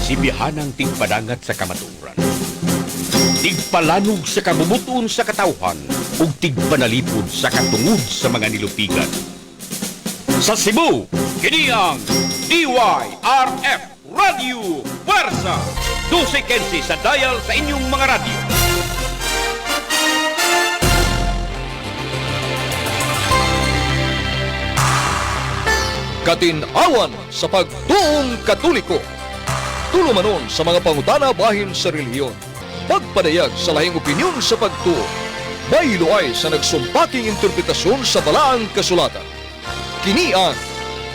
Sibihanang tigpadangat sa kamatuoran, tigpalanog sa kabubut-on sa katawhan ug tigpanalipod sa katungod sa mga nilupigan. Sa Cebu, kini ang DYRF Radio Puwersa. 12:15 sa dial sa inyong mga radyo. Katinawan sa pagtuong Katoliko. Tulumanon sa mga pangutana bahin sa relihiyon. Pagpadayag sa lahing opinyon sa pagtuo. Baylo ay sa nagsumpaking interpretasyon sa balaang kasulatan. Kini ang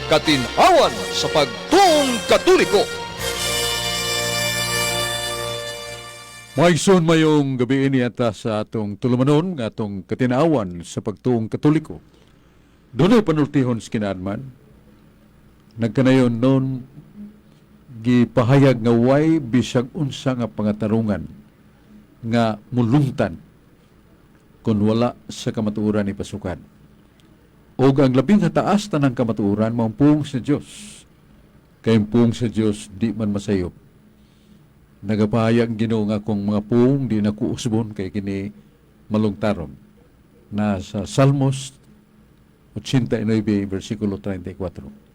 Katinawan sa pagtuong Katoliko. Maigsoon, mayong gabi ini ata sa atong tulumanon nga atong katinawan sa pagtuong Katoliko. Dunay panultihon sa kinaadman. Nagkanayon noon gipahayag nga way bisag unsa nga pangatarungan nga mulungtan kung wala sa kamatuoran ni pasukan. Og ang labing hataas tanang kamatuoran mao ang pulong sa Dios. Kay ang pulong sa Dios di man masayop. Nagapahayag ang Ginoo nga kung mga pulong di na kuusbon kay kini malungtaron. Na sa Salmos 89 versikulo 34.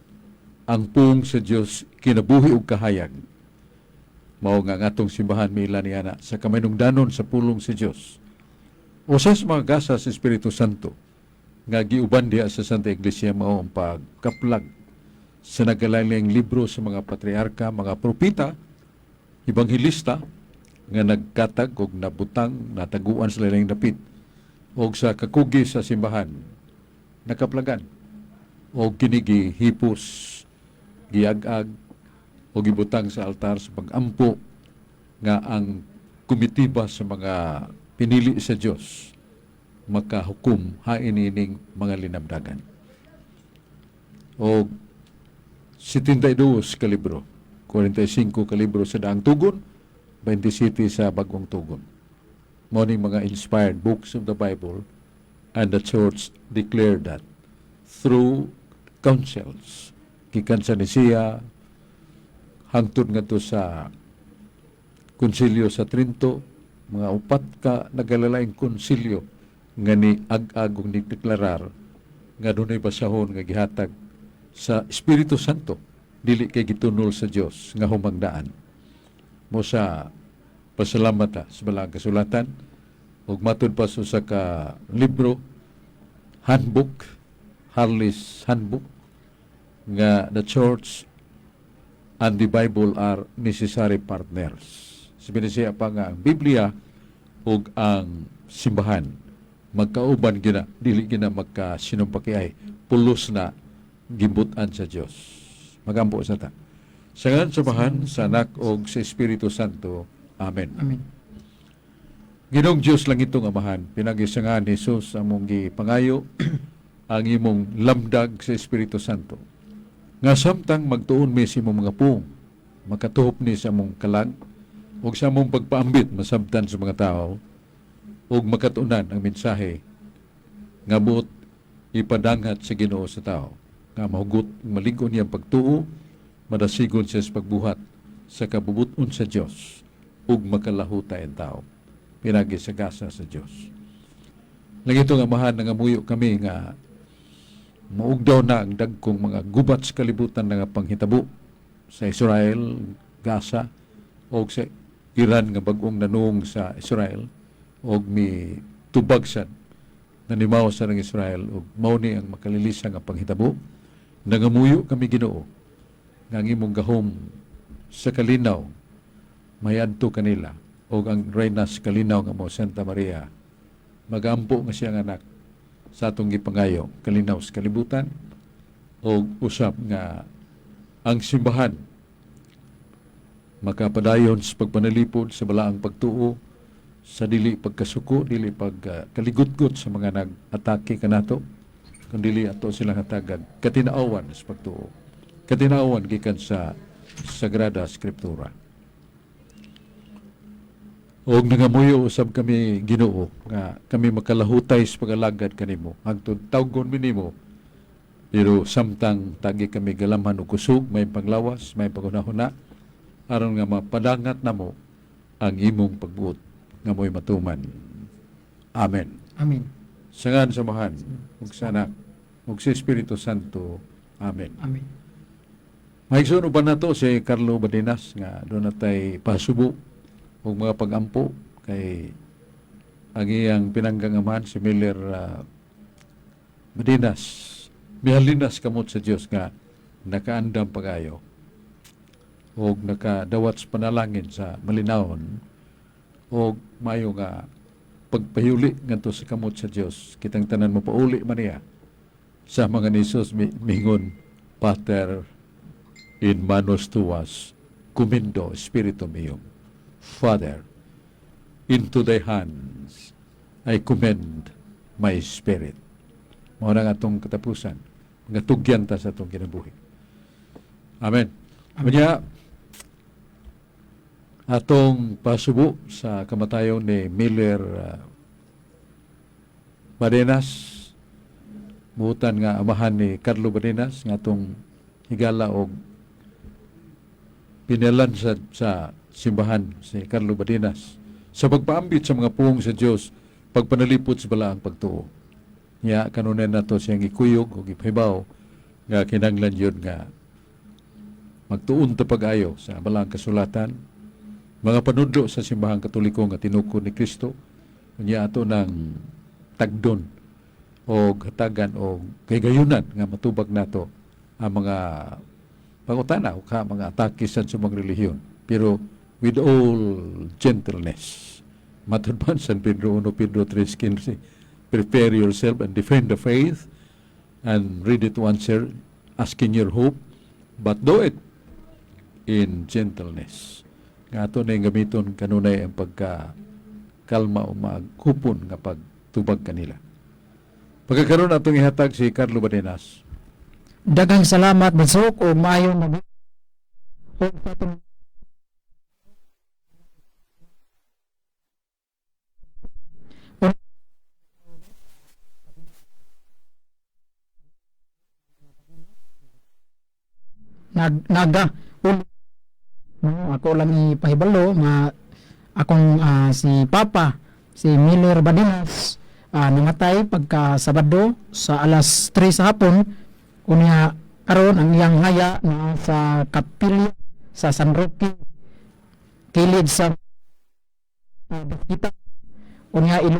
Ang pulong sa Dios kinabuhi ug kahayag. Mao nga ang atong simbahan miila niana sa kaminungdanon sa pulong sa Dios. Usa sa mga gasa sa Espiritu Santo nga giuban diha sa Santa Iglesia mao ang pagkaplag sa nagkalain libro sa mga patriarka, mga propeta, ebanghelista nga nagkatag og nabutang nataguan sa laing dapit og sa kakugi sa simbahan nakaplagan og kini gihipos, giag-ag o gibutang sa altar sa pag-ampo nga ang komitiba sa mga pinili sa Dios makahukom hain ining mga linabdagan. O 72 ka libro, 45 ka libro sa Daang Tugon, 27 sa Bagong Tugon. Mao ning mga inspired books of the Bible, and the Church declared that through councils gikan sa Nicea hangtod ngadto sa Konsilyo sa Trento, mga upat ka nagalalaing konsilyo nga ni ag-ag ug nigdeklarar nga dunay basahon nga gihatag sa Espiritu Santo, dili kay gitunol sa Dios nga humangdaan. Mo sa pasalamat ta sa balaang kasulatan ug matud pa sa usa ka libro, handbook, Harley's Handbook, nga the Church and the Bible are necessary partners. Sabi siya pa nga ang Biblia ug ang simbahan magkauban gina, dili gina magkasinumpakiay, pulos na gimbutan sa Dios. Magampo sa ta. Sa ngalan sa Amahan, sa Anak ug sa Espiritu Santo. Amen. Amen. Ginoong Dios langitong Amahan, pinagi sa ngalan ni Jesus among gipangayo ang imong lamdag sa Espiritu Santo. Nga samtang magtuon mi sa imong mga pulong, makatuhop ni sa among kalag ug sa among pagpaambit masabtan sa mga tao ug makatunan ang mensahe nga buot ipadanghat sa Ginoo sa tao nga mahugot malig-on niyang pagtuo, madasigon siya sa pagbuhat sa kabubuton sa Dios ug makalahutay ang tao pinagi sa gasa sa Dios. Langitong Amahan, nangamuyo kami nga maugdaw na ang dagkong mga gubat sa kalibutan nga panghitabo sa Israel, Gaza o sa Iran nga bag-ong nanung sa Israel og mi tubag sad nanimaw sa ng Israel ug mao ni ang makalilisa nga panghitabo. Nangamuyo kami, Ginoo, nga ang imong gahom sa kalinaw mayadto kanila og ang reyna sa kalinaw nga mo Santa Maria magampo nga siyang anak sa atong gipangayo kalinaw sa kalibutan og usab nga ang simbahan makapadayon sa pagpanalipod sa balaang pagtuo sa dili pagkasuko, dili pagkaligutgot sa mga nag-atake kanato, kun dili ato silang hatagag katinaawan sa pagtuo, katinaawan gikan sa Sagrada Escritura. Og nangamuyo usab kami, Ginoo, nga kami makalahutay sa pagalagad kanimo hangtod tawgon mi nimo. Pero samtang tagi kami galamhan og kusog, may panglawas, may paghunahuna. aron nga mapadangat namo ang imong pagbuot nga mo'y matuman. Amen. Amen. Sa ngalan sa Amahan, ug sa Anak, ug sa Espiritu Santo. Amen. Amen. Maigsoon uban nato si Carlo Badinas nga duna tay pasubo ug mga pagampo kay ang iyang pinanggang amahan, si Miller Badinas, mihalinas kamot sa Dios nga nakaandam pag-ayo og nakadawat sa panalangin sa malinawon og maayo nga pagpahuli ngadto sa kamot sa Dios. Kitang tanan mo pauli man niya sa mga ni Jesus mingon, "Pater, in manos tuas commendo spiritum meum." "Father, into thy hands I commend my spirit." Mao na nga atong katapusan nga tugyan ta sa atong kinabuhi. Amen. Unya, atong pasubo sa kamatayon ni Miller Badenas, buutan nga amahan ni Carlo Badenas nga atong higala og pinalan sa simbahan, si Carlo Badenas, sa pagpaambit sa mga puong sa Dios, pagpanalipod sa balaang pagtuo. Nya kanunay nato siyang ikuyog ug ipahibaw nga kinahanglan yun nga magtuon ta pag-ayo sa balaang kasulatan, mga panudlo sa Simbahang Katoliko nga tinukod ni Kristo. Unya ato ng tagdon o hatagan o kagayunan nga matubag nato ang mga pangutana o ka mga atake sa mga relihiyon, pero with all gentleness. Matud man San Pedro 1, Pedro 3:15, "Prepare yourself and defend the faith and ready to answer asking your hope, but do it in gentleness." Nga ato na yung gamiton kanunay ang pagka kalma o maghupon nga pagtubag kanila. Pagkakaroon, atong ihatag si Carlo Badenas. Daghang salamat, Basok, ug maayong mag ug sa atong nag naga ul no, ako lang ipahibalo nga akong si Papa, si Miller Badinas, namatay pagka Sabado sa alas 3 sa hapon. Unya karon ang iyang haya na sa kapilya sa San Roque, kilid sa Bakita. Unya ilo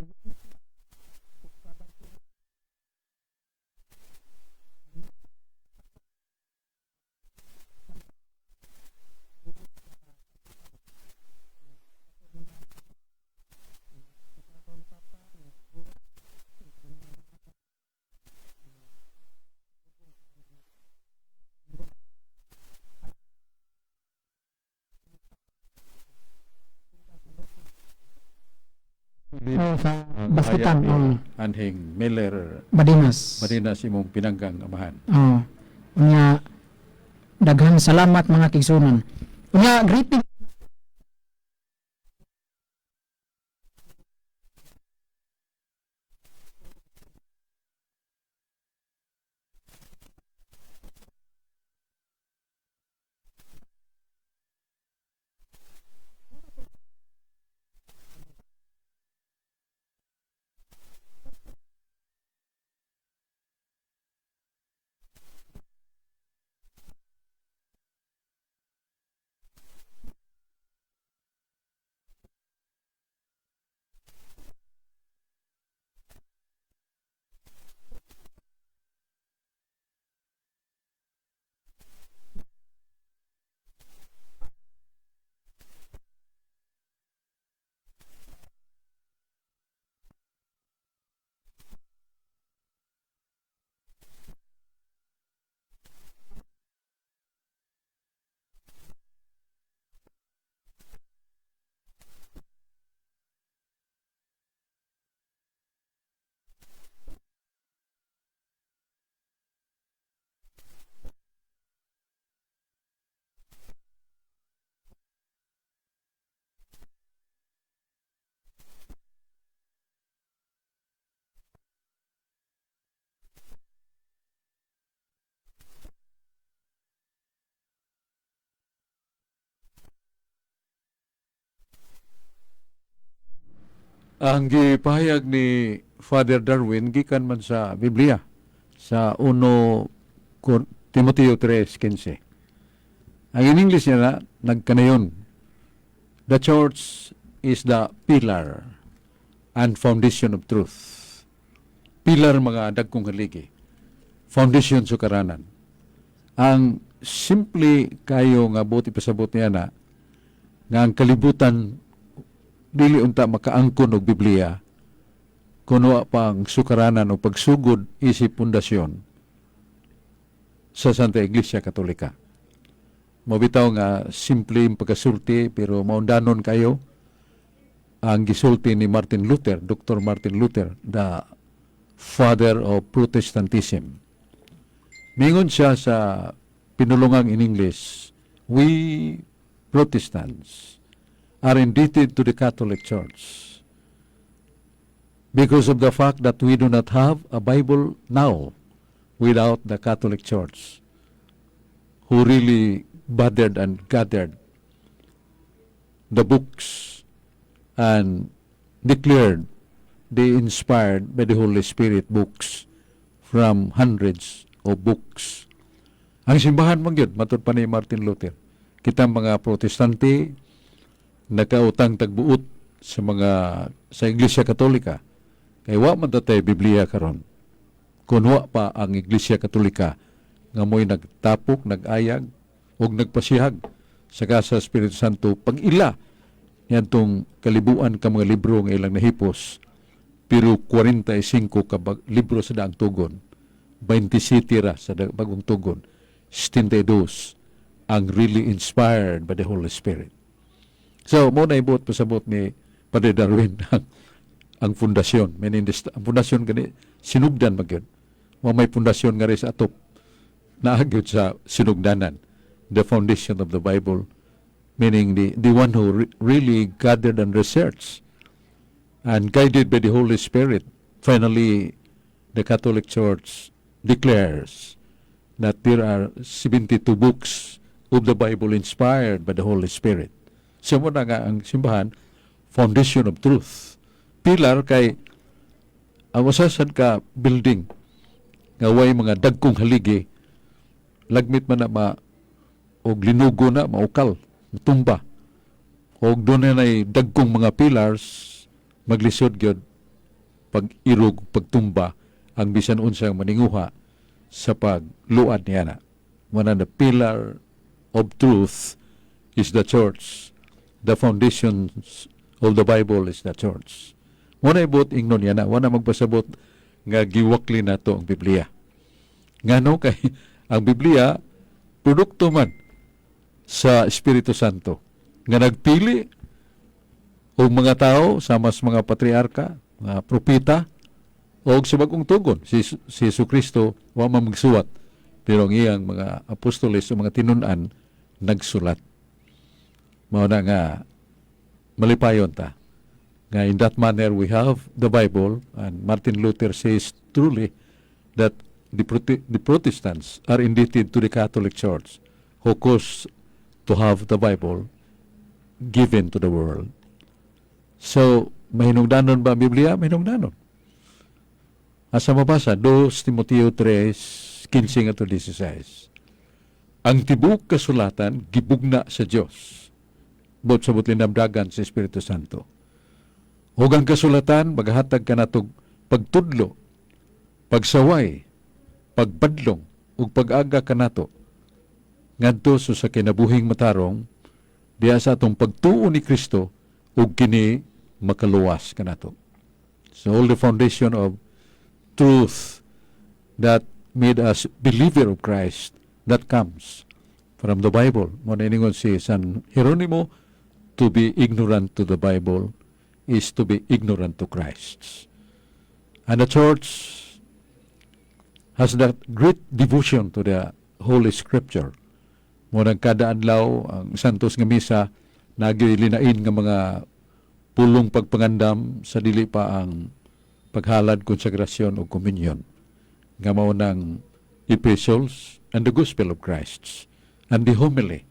oh, sa Ang Baskitan haya ni oh, Anhing Miller Badinas. Badinas, imong pinanggang amahan. Oh. Unya daghang salamat, mga kaigsunan. Unya greeting. Ang gipahayag ni Father Darwin gikan man sa Biblia sa 1 Timoteo 3:15. Ang in English niya na nagkanayon. The church is the pillar and foundation of truth. Pillar, mga dagkong haligi. Foundation sukaranan. Ang simple kayo nga buot ipasabot niya na nga ang kalibutan dili unta makaangkon og Biblia kun wa pa ang sukaranan o pagsugod isip pundasyon sa Santa Iglesia Katolika. Mabitaw nga simple ang pagkasulti pero maundanon kayo ang gisulti ni Martin Luther, Dr. Martin Luther, the father of Protestantism. Mingon siya sa pinulungang in English, "We Protestants are indebted to the Catholic Church because of the fact that we do not have a Bible now without the Catholic Church, who really bothered and gathered the books and declared the inspired by the Holy Spirit books from hundreds of books." Ang simbahan man gyud, matud pa ni Martin Luther, kita mga Protestante nakautang tagbuot sa mga sa Iglesia Katolika kay wa man tay Biblia karon kun wa pa ang Iglesia Katolika nga mo'y nagtapok, nag-ayag ug nagpasihag sa Espiritu Santo pag-ila niadtong kalibuan ka mga libro nga ilang nahipos, pero 45 ka libro sa Daang Tugon, 27 ra sa Bagong Tugon, 72 ang really inspired by the Holy Spirit. So, mao na ibuot pasabot ni Padre Darwin ang pundasyon. Meaning, ang pundasyon gani, sinugdan magyud. Wa may pundasyon nga rin sa atop. Naa gyud sa sinugdanan. The foundation of the Bible, meaning the one who really gathered and researched and guided by the Holy Spirit, finally, the Catholic Church declares that there are 72 books of the Bible inspired by the Holy Spirit. So mao na nga ang simbahan, foundation of truth. Pillar kay ang usa sad ka building nga way mga dagkong haligi, lagmit man na ma og linugo na, maukal, matumba. Og doon na dagkong mga pillars, maglisod gyud pag irog, pagtumba ang bisan unsang maninguha sa pagluad niya na. One the pillar of truth is the church. The foundations of the Bible is the church. Mao na ibuot ingnon niya na, wala magpasabot nga giwakli nato ang Biblia. Ngano kay ang Biblia produkto man sa Espiritu Santo nga nagpili og mga tao sama sa mga patriarka, mga propeta o sa Bagong Tugon. Si Jesu Kristo wa man magsuwat pero ang iyang mga apostoles o mga tinun-an nagsulat. Mao na nga malipayon ta nga in that manner we have the Bible, and Martin Luther says truly that the Protestants are indebted to the Catholic Church who caused to have the Bible given to the world. So, mahinungdanon ba ang Biblia? Mahinungdanon. Asa mabasa? 2 Timoteo 3, 15 to 16. Ang tibuok kasulatan gibugna sa Dios. Buot sabot linamdagan sa Espiritu Santo. Ug ang kasulatan maghatag kanatog pagtudlo, pagsaway, pagbadlong ug pag-aga kanato ngadto sa kinabuhing matarong diha sa atong pagtuo ni Kristo ug kini makaluwas kanato. So all the foundation of truth that made us believer of Christ, that comes from the Bible. Mao na iningon si San Jeronimo, to be ignorant to the Bible is to be ignorant to Christ. And the church has that great devotion to the Holy Scripture. Mao nang kada adlaw ang Santos nga Misa nagyoy linain nga mga pulong pagpangandam sa dili pa ang paghalad, konsegrasyon o komunyon nga mao ng epistles and the gospel of Christ and the homily,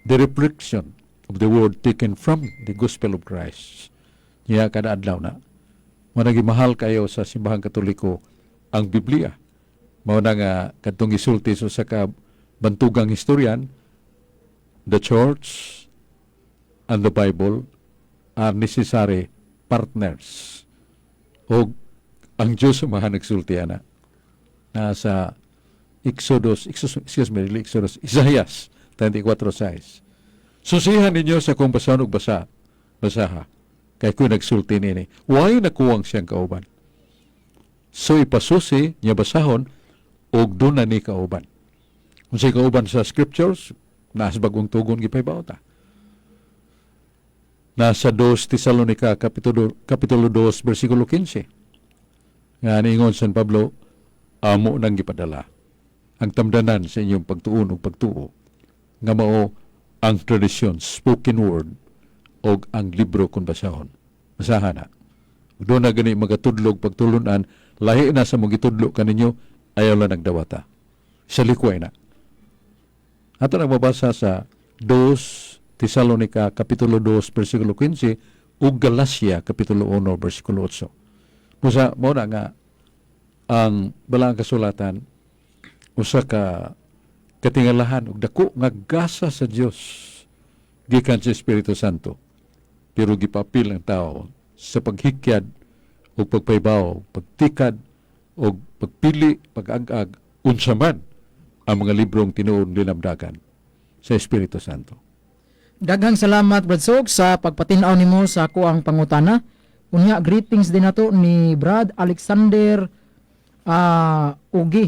the reflection of the word taken from the gospel of Christ. Niya kada adlaw na. Mao na mahal kayo sa Simbahang Katoliko ang Biblia. Mao na nga kadtong gisulti sa usa ka bantugang historian, "The Church and the Bible are necessary partners." O ang Diyos Amahan nagsulti ana. Nasa Exodus, Exodus, excuse me, dili Exodus, Isaias 34:6. Susihan ninyo sa kung basahon og basa, basaha. Kay ko nagsulti nini. Why nakuwang siyang kauban? So ipasusi niya basahon og doon na ni kauban. Kung siya kauban sa scriptures, nasa Bagong Tugon gipahibaw ta. Nasa 2 Tesalonica kapitulo 2 versikulo 15. Nga niingon San Pablo, amo nang gipadala ang tamdanan sa inyong pagtuon ug pagtuo nga mao ang tradisyon, spoken word, og ang libro kung basahon. Basahan na. Doon na gani magatudlog pagtulunan, lahi na sa mga gitudlo kaninyo, ayaw lang nagdawata. Sa likway na. Ato nang mabasa sa 2 Tesalonica kapitulo 2 versikulo 15 ug Galacia kapitulo 1 versikulo 8. Busa mo na nga ang Balaang Kasulatan usa ka katingalahan ug dako nga gasa sa Dios gikan sa Espiritu Santo, pero gipapil ang tao sa paghikyad ug pagpaybaw, pagtikad ug pagpili, pag-ag-ag unsa man ang mga librong tinuod linamdagan sa Espiritu Santo. Daghang salamat, Brad Sok, sa pagpatin-aw nimo sa akoang pangutana. Unya, greetings din nato ni Brad Alexander Ugi.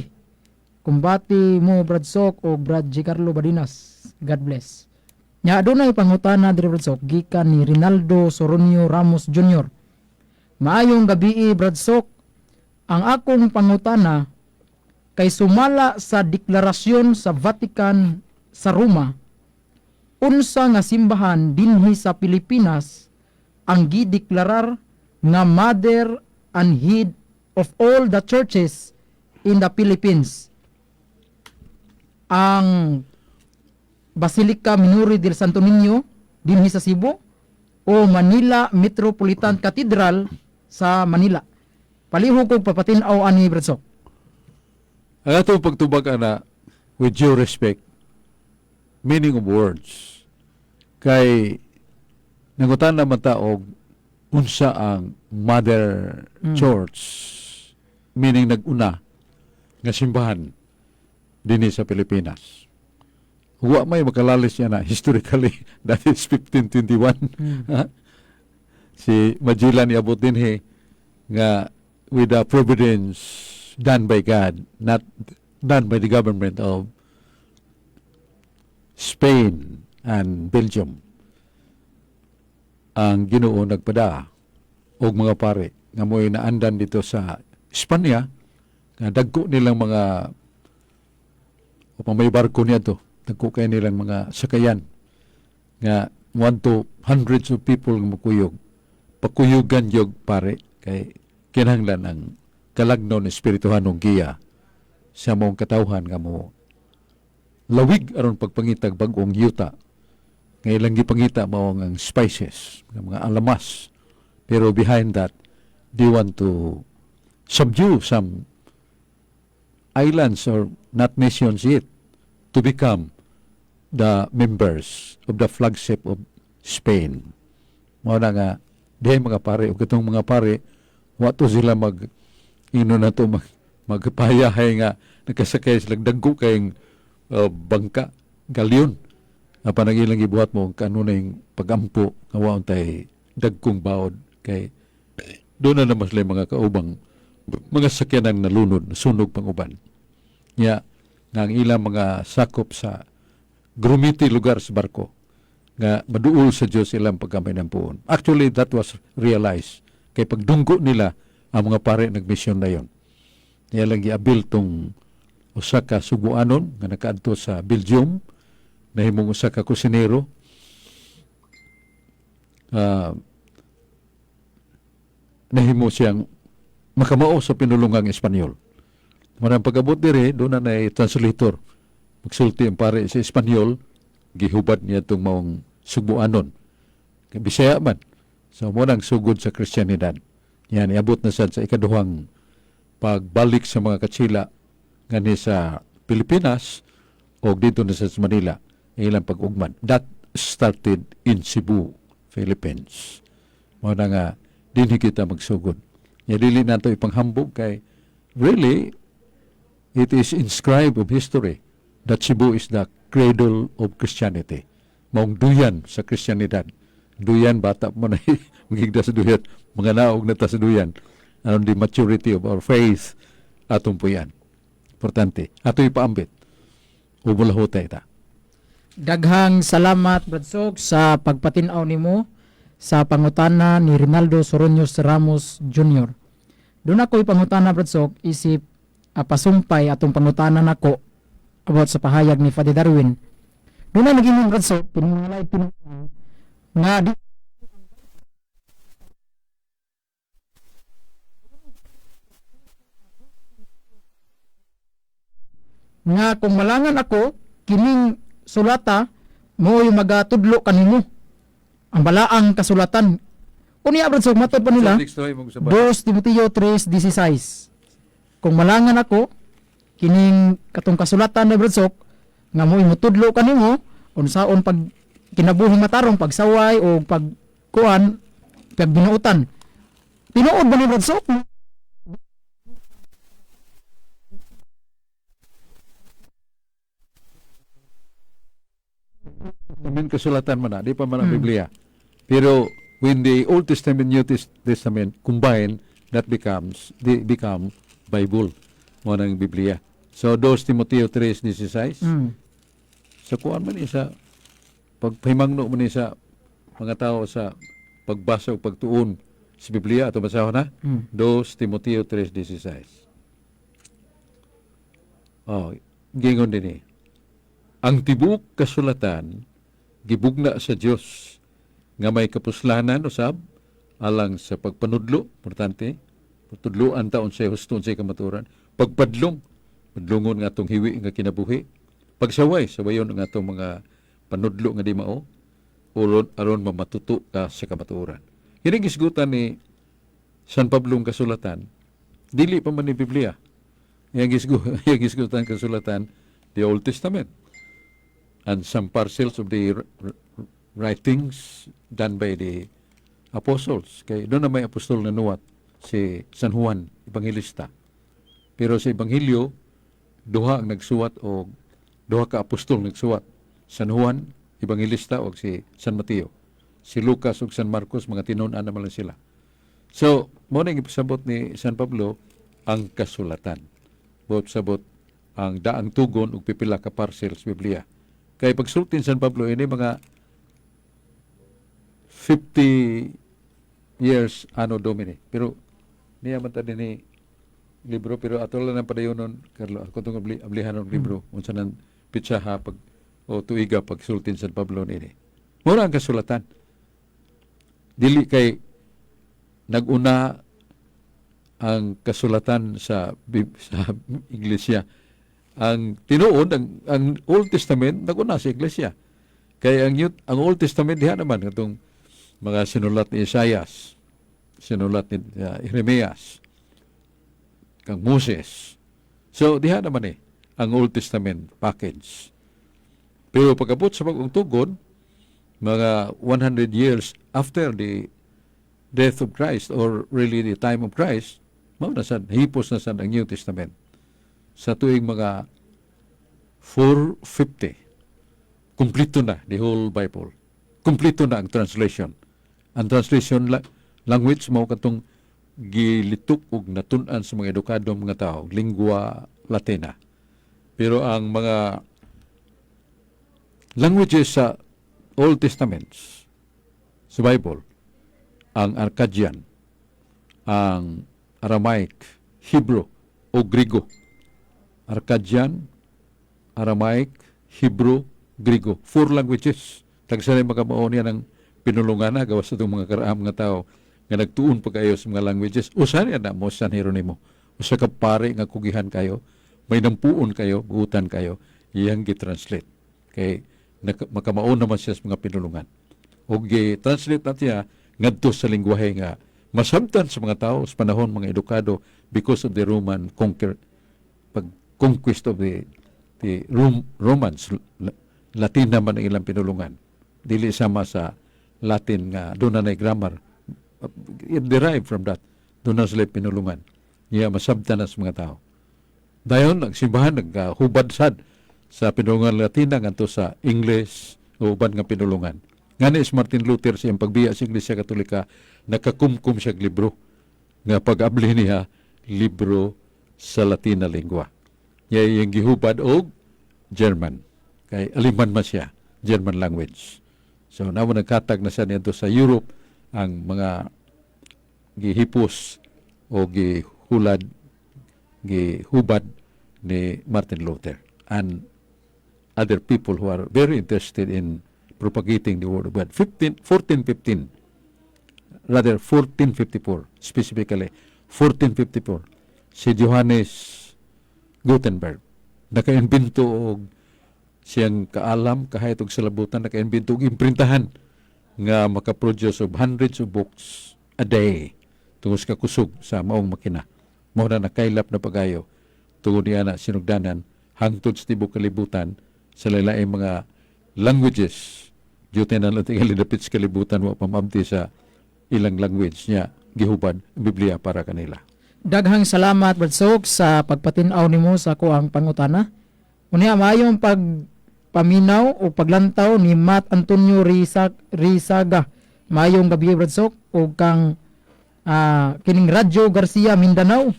Kumbati mo, Brad Sok o Brad Gicarlo Badinas. God bless. Nya adunay pangutana diri, Brad Sok, gikan ni Rinaldo Soronio Ramos Jr. Maayong gabii, Brad Sok. Ang akong pangutana kay sumala sa deklarasyon sa Vatican sa Roma, unsa nga simbahan dinhi sa Pilipinas ang gideklarar nga mother and head of all the churches in the Philippines? Ang Basilica Minore del Santo Niño dinhi sa Cebu o Manila Metropolitan Cathedral sa Manila? Palihog kog papatin-aw ani, Brad Sok. Ang atong pagtubag ana, with due respect, meaning of words. Kay nangutan naman ta og unsa ang mother church, meaning nag-una nga simbahan dinhi sa Pilipinas. Wa may makalalis niya na historically, that is 1521. Ha? Si Magellan iabot dinhi nga with the providence done by God, not done by the government of Spain and Belgium. Ang Ginoo nagpada og mga pare nga mo'y naandan dito sa Espanya nga dagko nilang mga upang may barko niya to, dagko kay nilang mga sakayan nga one to hundreds of people nga mukuyog, pakuyugan yog pare kay kinahanglan ang kalagnon espirituhanong giya sa mong katawhan nga mo lawig aron pagpangitag bag-ong yuta nga ilang gipangita mao ang spices, nga mga alamas, pero behind that they want to subdue some islands or not nations yet to become the members of the flagship of Spain. Mao na nga dihay mga pare ug katong mga pare wa to sila mag ino na to mag magpayahay nga nakasakay sila dagko kayong bangka, galyon. Apan ang ilang gibuhat mo kanunay pagampo nga wa untay dagkong baod kay doon na naman sila yung mga kaubang mga sakyanan nalunod, nasunog pang uban. Nya nga ang ilang mga sakop sa grumiti lugar sa barko nga maduol sa Dios ilang pagkaminampuon. Actually, that was realized. Kay pagdunggo nila, ang mga pare nagmisyon na yon. Niya lang giabil tong usa ka Suguanon nga nakaadto sa Belgium, nahimong usa ka kusinero. Nahimo siyang makamao sa pinulungang Espanyol. Marang pag-abot diri, doon na na translator. Magsulti ang pare sa Espanyol, gihubad niya itong maong Sugbuanon. Kay Bisaya man. So mo nang sugod sa Kristiyanidad. Yan, iabot na sad sa ikaduhang pagbalik sa mga katsila ngani sa Pilipinas o dito na sa Manila ilang pag-ugman. That started in Cebu, Philippines. Mao na nga dinhi kita magsugod. Ya, dili nato ipanghambog kay really it is inscribed of history that Cebu is the cradle of Christianity. Maong duyan sa Kristiyanidad. Duyan, bata mo na magigda sa duyan, mga naog na ta sa duyan. Aron the maturity of our faith, atong puyan. Importante. Ato ipaambit. Ubulahutay ta. Daghang salamat, Brad Sok, sa pagpatin-aw nimo sa pangutana ni Rinaldo Soronios Ramos Jr. Doon ako ipangutana, Brad Sok, isip pasumpay atong pangutana nako about sa pahayag ni Father Darwin. Doon na naging, Brad Sok, pinungalay pinungalay nga di nga kung malangan ako kining sulata mo yung magatudlo kanimo ang balaang kasulatan unya, Brad Sok, matod pa nila. So, next time, mong sabay. 2 Timoteo 3:16, kung malangan ako kining katong kasulatan na, Brad Sok, nga mo imutudlo kanimo unsaon pag kinabuhi matarong, pagsaway o pag kuan, pagbinuutan. Tinuod ba ni, Brad Sok? Testament kasulatan man na, di pa man ang Biblia. Pero when the Old Testament, New Testament combine, that becomes, they become Bible. Mo nang Biblia. So, 2 Timoteo 3:16, sa kuan man ni sa pagpahimangno man ni sa mga tao sa pagbasa o pagtuon sa Biblia, ato basahon na. 2 Timoteo 3:16. Oh, gingon din eh. Ang tibuok kasulatan gibugna sa Dios nga may kapuslanan usab alang sa pagpanudlo, importante, patudloan ta unsay husto, unsay kamatuoran, pagpadlong, padlungon nga atong hiwi nga kinabuhi, pagsaway, sawayon ang atong mga panudlo nga di mao, aron aron mamatuto ka sa kamatuoran. Kini gisgutan ni San Pablo ang kasulatan, dili pa man ni Biblia. Iyang gisgutan kasulatan, the Old Testament and some parcels of the writings done by the apostles. Kay doon na may apostol na nuwat si San Juan Evangelista. Pero sa Ebanghelyo, duha ang nagsuwat o duha ka apostol nagsuwat. San Juan Evangelista o si San Mateo. Si Lucas ug San Marcos, mga tinun-an naman lang sila. So, mo na ipasabot ni San Pablo ang kasulatan. Buot sabot ang daang tugon ug pipila ka parcels Biblia. Kay pagsulti ni San Pablo ini mga 50 years anno Domini. Pero niya man ta dinhi libro, pero ato lang ang padayonon, Carlo, ako tong ablihan og libro unsa nang pitsaha pag o tuiga pagsulti ni San Pablo niini. Mura ang kasulatan. Dili kay naguna ang kasulatan sa iglesia. Ang tinuod ang Old Testament naguna sa iglesia. Kay ang Old Testament diha naman katong mga sinulat ni Isaias, sinulat ni Jeremias, kang Moses. So diha naman eh ang Old Testament package. Pero pag-abot sa bagong tugon, mga 100 years after the death of Christ or really the time of Christ, mao na sad, hipos na sad ang New Testament. Sa tuig mga 450, kumpleto na the whole Bible. Kumpleto na ang translation. Ang translation language mao katong gilitok ug natun-an sa mga edukado mga tao, lingua Latina. Pero ang mga languages sa Old Testaments, sa Bible, ang Akkadian, ang Aramaic, Hebrew o Grigo. Akkadian, Aramaic, Hebrew, Grigo. Four languages. Tagsa na makamao niya ng pinulungan na gawas sa itong mga karaam nga tao nga nagtuon pa kayo sa mga languages. Usa niya na mo San Jeronimo. Usa ka pare nga kugihan kayo, may nampuon kayo, buutan kayo, iyang gi-translate. Kay makamao naman siya sa mga pinulungan. O gi-translate na siya ngadto sa lingwahe nga masabtan sa mga tao sa panahon mga edukado because of the Roman conquer pag conquest of the Romans. Latin naman ang ilang pinulungan, dili sama sa Latin nga doon na grammar. It derived from that. Doon na sila pinulungan niya, masabtan na sa mga tao. Dayon ang simbahan nagahubad sad sa pinulungan Latina ngadto sa English o uban nga pinulungan. Ngani si Martin Luther, sa iyang pagbiya sa Iglesia Katolika, nakakumkum siya og libro nga pag-abli niya, libro sa Latina lingua. Niya iyang gihubad og German. Kay Aleman man siya, German language. So namo nagkatag na siya niadto sa Europe ang mga gihipos o gihulad, gihubad ni Martin Luther and other people who are very interested in propagating the word of God. 15, 1415, rather 1454, specifically, 1454, si Johannes Gutenberg, naka-imbento og siyang kaalam, kahit og salabutan, naka-imbento og imprintahan nga makaproduce of hundreds of books a day tungod sa kakusog sa maong makina. Mao na nakaylap na pagayo tungod niya na sinugdanan hangtod sa tibok kalibutan sa lain mga languages. Duty na lang tingali dapit sa kalibutan wa pa maabti sa ilang language niya gihubad ang Biblia para kanila. Daghang salamat, Brad Sok, sa pagpatin-aw nimo sa akoang pangutana. Unya, maayong pag paminaw o paglantaw ni Matt Antonio Risaga. Maayong gabi, Brad Sok, ug kang kining Radyo Garcia Mindanao.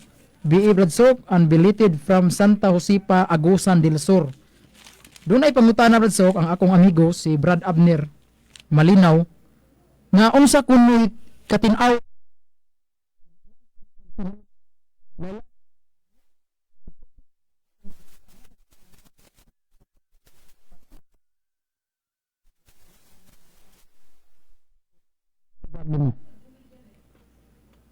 BE Brad Sok and belated from Santa Josepa, Agusan del Sur. Doon ay pangutana, Brad Sok, ang akong amigo si Brad Abner Malinaw nga unsa kuno'y katin-aw.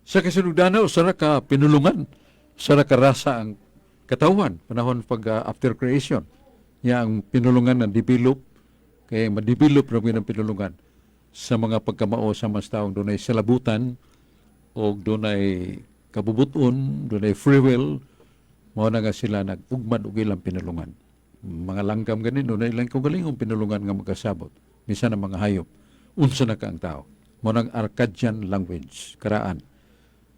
Sa kasinugdana, usa ra ka pinulungan, usa ra ka rasa ang katawhan panahon pag after creation. Ya ang pinulungan na develop kay ma-develop ra ang pinulungan sa mga pagkamao sa mas taong dunay salabutan o dunay kabubuton, dunay free will, mao na nga sila nag-ugmad og ilang pinulungan. Mga langgam ganin, dunay ilang kaugalingong pinulungan nga magkasabot. Bisan ang mga hayop, unsa na ka ang tao. Mao nang Akkadian language, karaan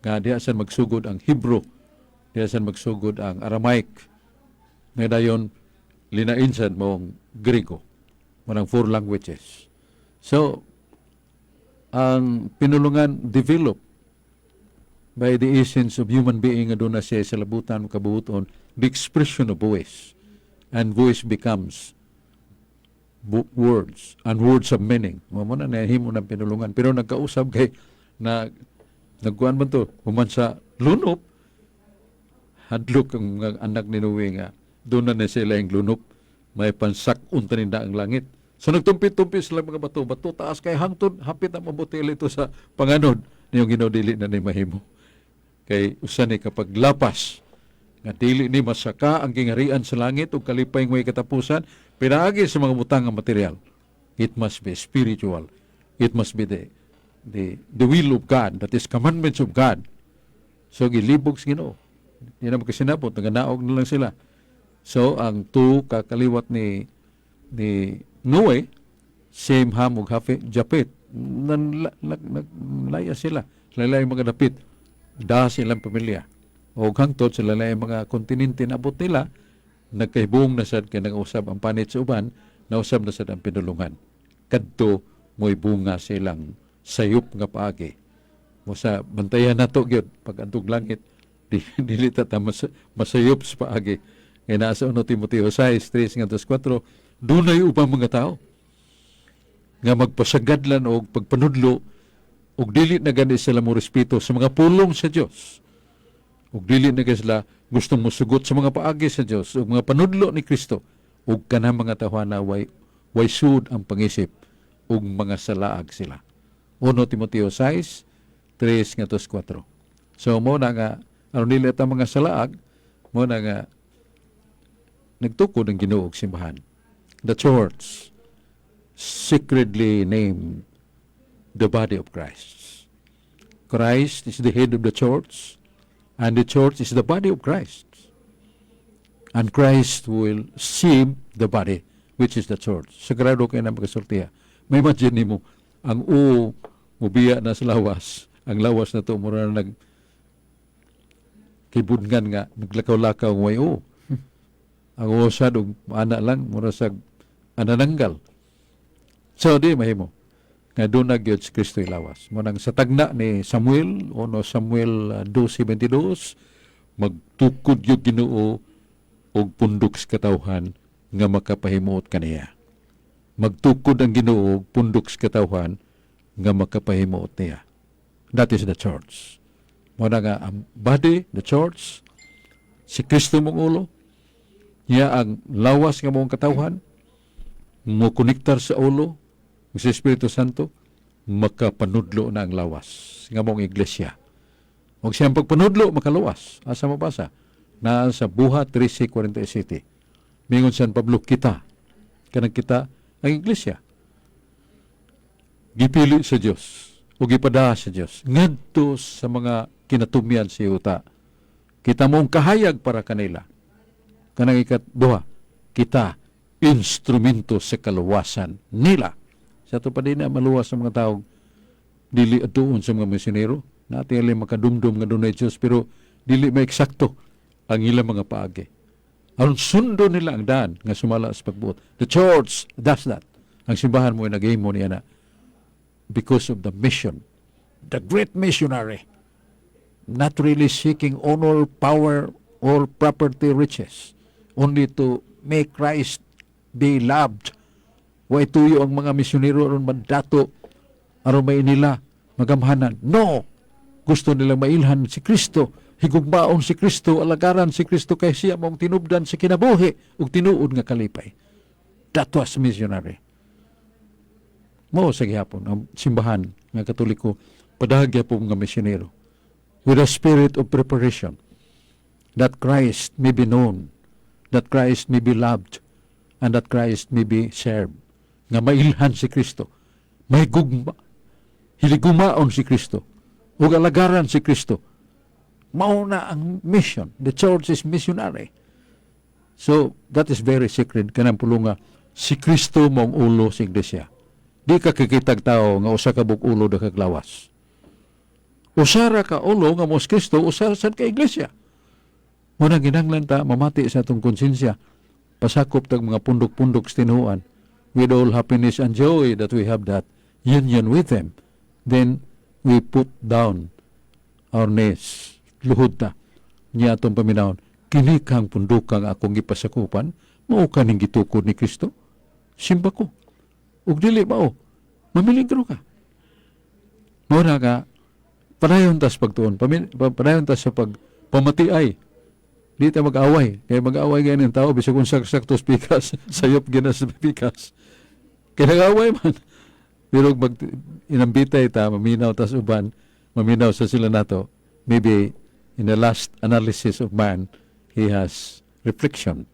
nga diha san magsugod ang Hebrew, diha san magsugod ang Aramaic, nga dayon linain sad mong Grego. Manang four languages. So, ang pinulungan develop by the essence of human being nga doon na siya sa labutan kabuoton, the expression of voice. And voice becomes words and words of meaning. Mao na nahimo ng pinulungan. Pero nagkausab kay na nagkuan man to, human sa lunop, hadlok ang mga anak ni Noe nga doon na sila yung lunop, may pansak-on taninda ang langit. So nagtumpi-tumpi sila mga bato, bato taas kay hangtod hapit na mabuti ito sa panganod niyong Ginoo, dili na ni mahimo. Kay usa ni kapag lapas nga dili ni masaka ang gingharian sa langit ug kalipay ngay katapusan pinaagi sa mga butang nga material. It must be spiritual. It must be the will of God, that is commandments of God. So gilibog sa Ginoo. Di na magkasinabot, naganaog na lang sila. So ang two kakaliwat ni Noe, Shem, Ham ug Japet, nanlaya sila. Sila mga dapit. Da silang pamilya. O hangtod sila na mga kontinente na abot nila, nagkahibong na sad kay nag-usab ang panit sa uban, nausab na sad ang pinulungan. Kadto mo'y bunga silang sayop nga paagi. Mo sa bantayan nato gyud pag antog langit, di, dili ta ta masayop sa paagi. Kay naa sa 1 Timoteo 6, 3 ngadto 4, dunay ubang mga tao nga magpasagadlan og pagpanudlo ug dili na gani sila mo respeto sa mga pulong sa Dios. Ug dili na gani sila gustong mosugot sa mga paagi sa Dios ug mga panudlo ni Kristo, ug kanang mga tawhana way sud ang pangisip ug mga salaag sila. 1 Timoteo 6, 3 ngadto 4. So mo na nga aron dili ta mga salaag, mo na nga nagtukod ang Ginoo og simbahan. The church, sacredly named the body of Christ. Christ is the head of the church, and the church is the body of Christ. And Christ will save the body, which is the church. Sagrado kay na magasultiya. Ma-imagine nimo ang uo mubiya na sa lawas. Ang lawas na to mura na nag kibudngan nga naglakaw-lakaw ng way uo. Ang uo sad og ana lang mura sa anananggal. So di mahimo nga doon na gyud si Kristo ilawas. Mo nang sa tagna ni Samuel, 1 Samuel 12:22, magtukod gyud Ginoo og pundok sa katawhan nga makapahimuot kaniya. Magtukod ang Ginoo og pundok sa katawhan nga makapahimuot niya. That is the church. Mo na nga ang body, the church, si Kristo mong ulo, niya ang lawas nga mong katawhan, mo konektar sa ulo, sa Espiritu Santo, makapanudlo na ang lawas nga mong iglesia. Og siyang pagpanudlo, makaluwas. Asa mabasa? Na sa Buhat 13:47. Mingon San Pablo, kita. Kanang kita, ang iglesia. Gipili sa Dios o gipada sa Dios ngadto sa mga kinatumyan sa yuta. Kita mong kahayag para kanila. Kanang ikat duha, kita instrumento sa kaluwasan nila. Sa ato pa din na maluwas sa mga tao dili atuon sa mga misyonero. Natin alay makadumdum nga dunay Diyos, pero dili may eksakto ang ilang mga paagi. Aron sundo nila ang daan nga sumala sa pagbuot. The church does that. Ang simbahan mo ay naghimo niya na because of the mission. The great missionary, not really seeking honor, power, or property, riches. Only to make Christ be loved. Way tuyo ang mga misyonero aron mandato, aron may nila magamhanan. No! Gusto nilang mailhan si Kristo, higugmaon si Kristo, alagaran si Kristo kay siya mong tinubdan sa kinabuhi ug tinuod nga kalipay. That was missionary. Mo sa gihapon ang simbahan nga Katoliko padahag gyapon nga misyonero with a spirit of preparation that Christ may be known, that Christ may be loved, and that Christ may be served. Nga mailhan si Kristo, may gugma, hiligumaon si Kristo, ug alagaran si Kristo. Mao na ang mission. The church is missionary. So, that is very sacred. Kanang pulong nga, si Kristo mong ulo sa iglesia. Di ka kikitag tao nga usa ka buok ulo da kag lawas. Usa ra ka ulo nga mo si Kristo, usa sad ka iglesia. Mo na ginanglan ta mamati sa atong konsensya. Pasakop tag mga pundok-pundok sa tinuan. With all happiness and joy that we have that union with them. Then we put down our knees. Luhod ta. Niya atong paminawon. Kini kang pundokang akong gipasakupan, mao kaning gitukod ni Kristo. Simba ko. Ug dili mao, mamiligro ka. Mao na ka, padayon tas pagtuon, padayon tas sa pagpamatiay. Di ta mag-away. Kaya mag-away ganyan ang tao, bisag kung sakto sa pikas, sayop gina sa pikas. Kaya nag-away man. Pero mag, inambitay ta, maminaw tas uban, maminaw sa sila nato, maybe in the last analysis of man, he has reflection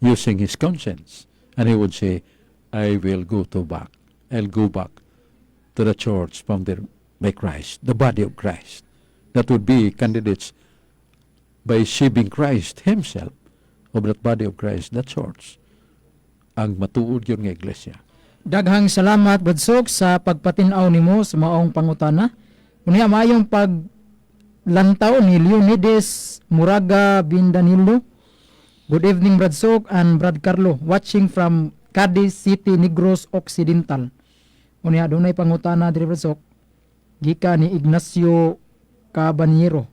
using his conscience. And he would say, "I will go to back. I'll go back to the church founded by Christ, the body of Christ." That would be candidates by saving Christ himself of that body of Christ, that church. Ang matuod yun nga iglesia. Daghang salamat, Brad Sok, sa pagpatin-aw nimo sa maong pangutana. Unya, maayong paglantaw ni Leonides Muraga Bindanilo. Good evening, Brad Sok and Brad Carlo, watching from Cadiz City, Negros Occidental. Unya dunay pangutana diri, Brad Sok. Gikan ni Ignacio Cabanyero.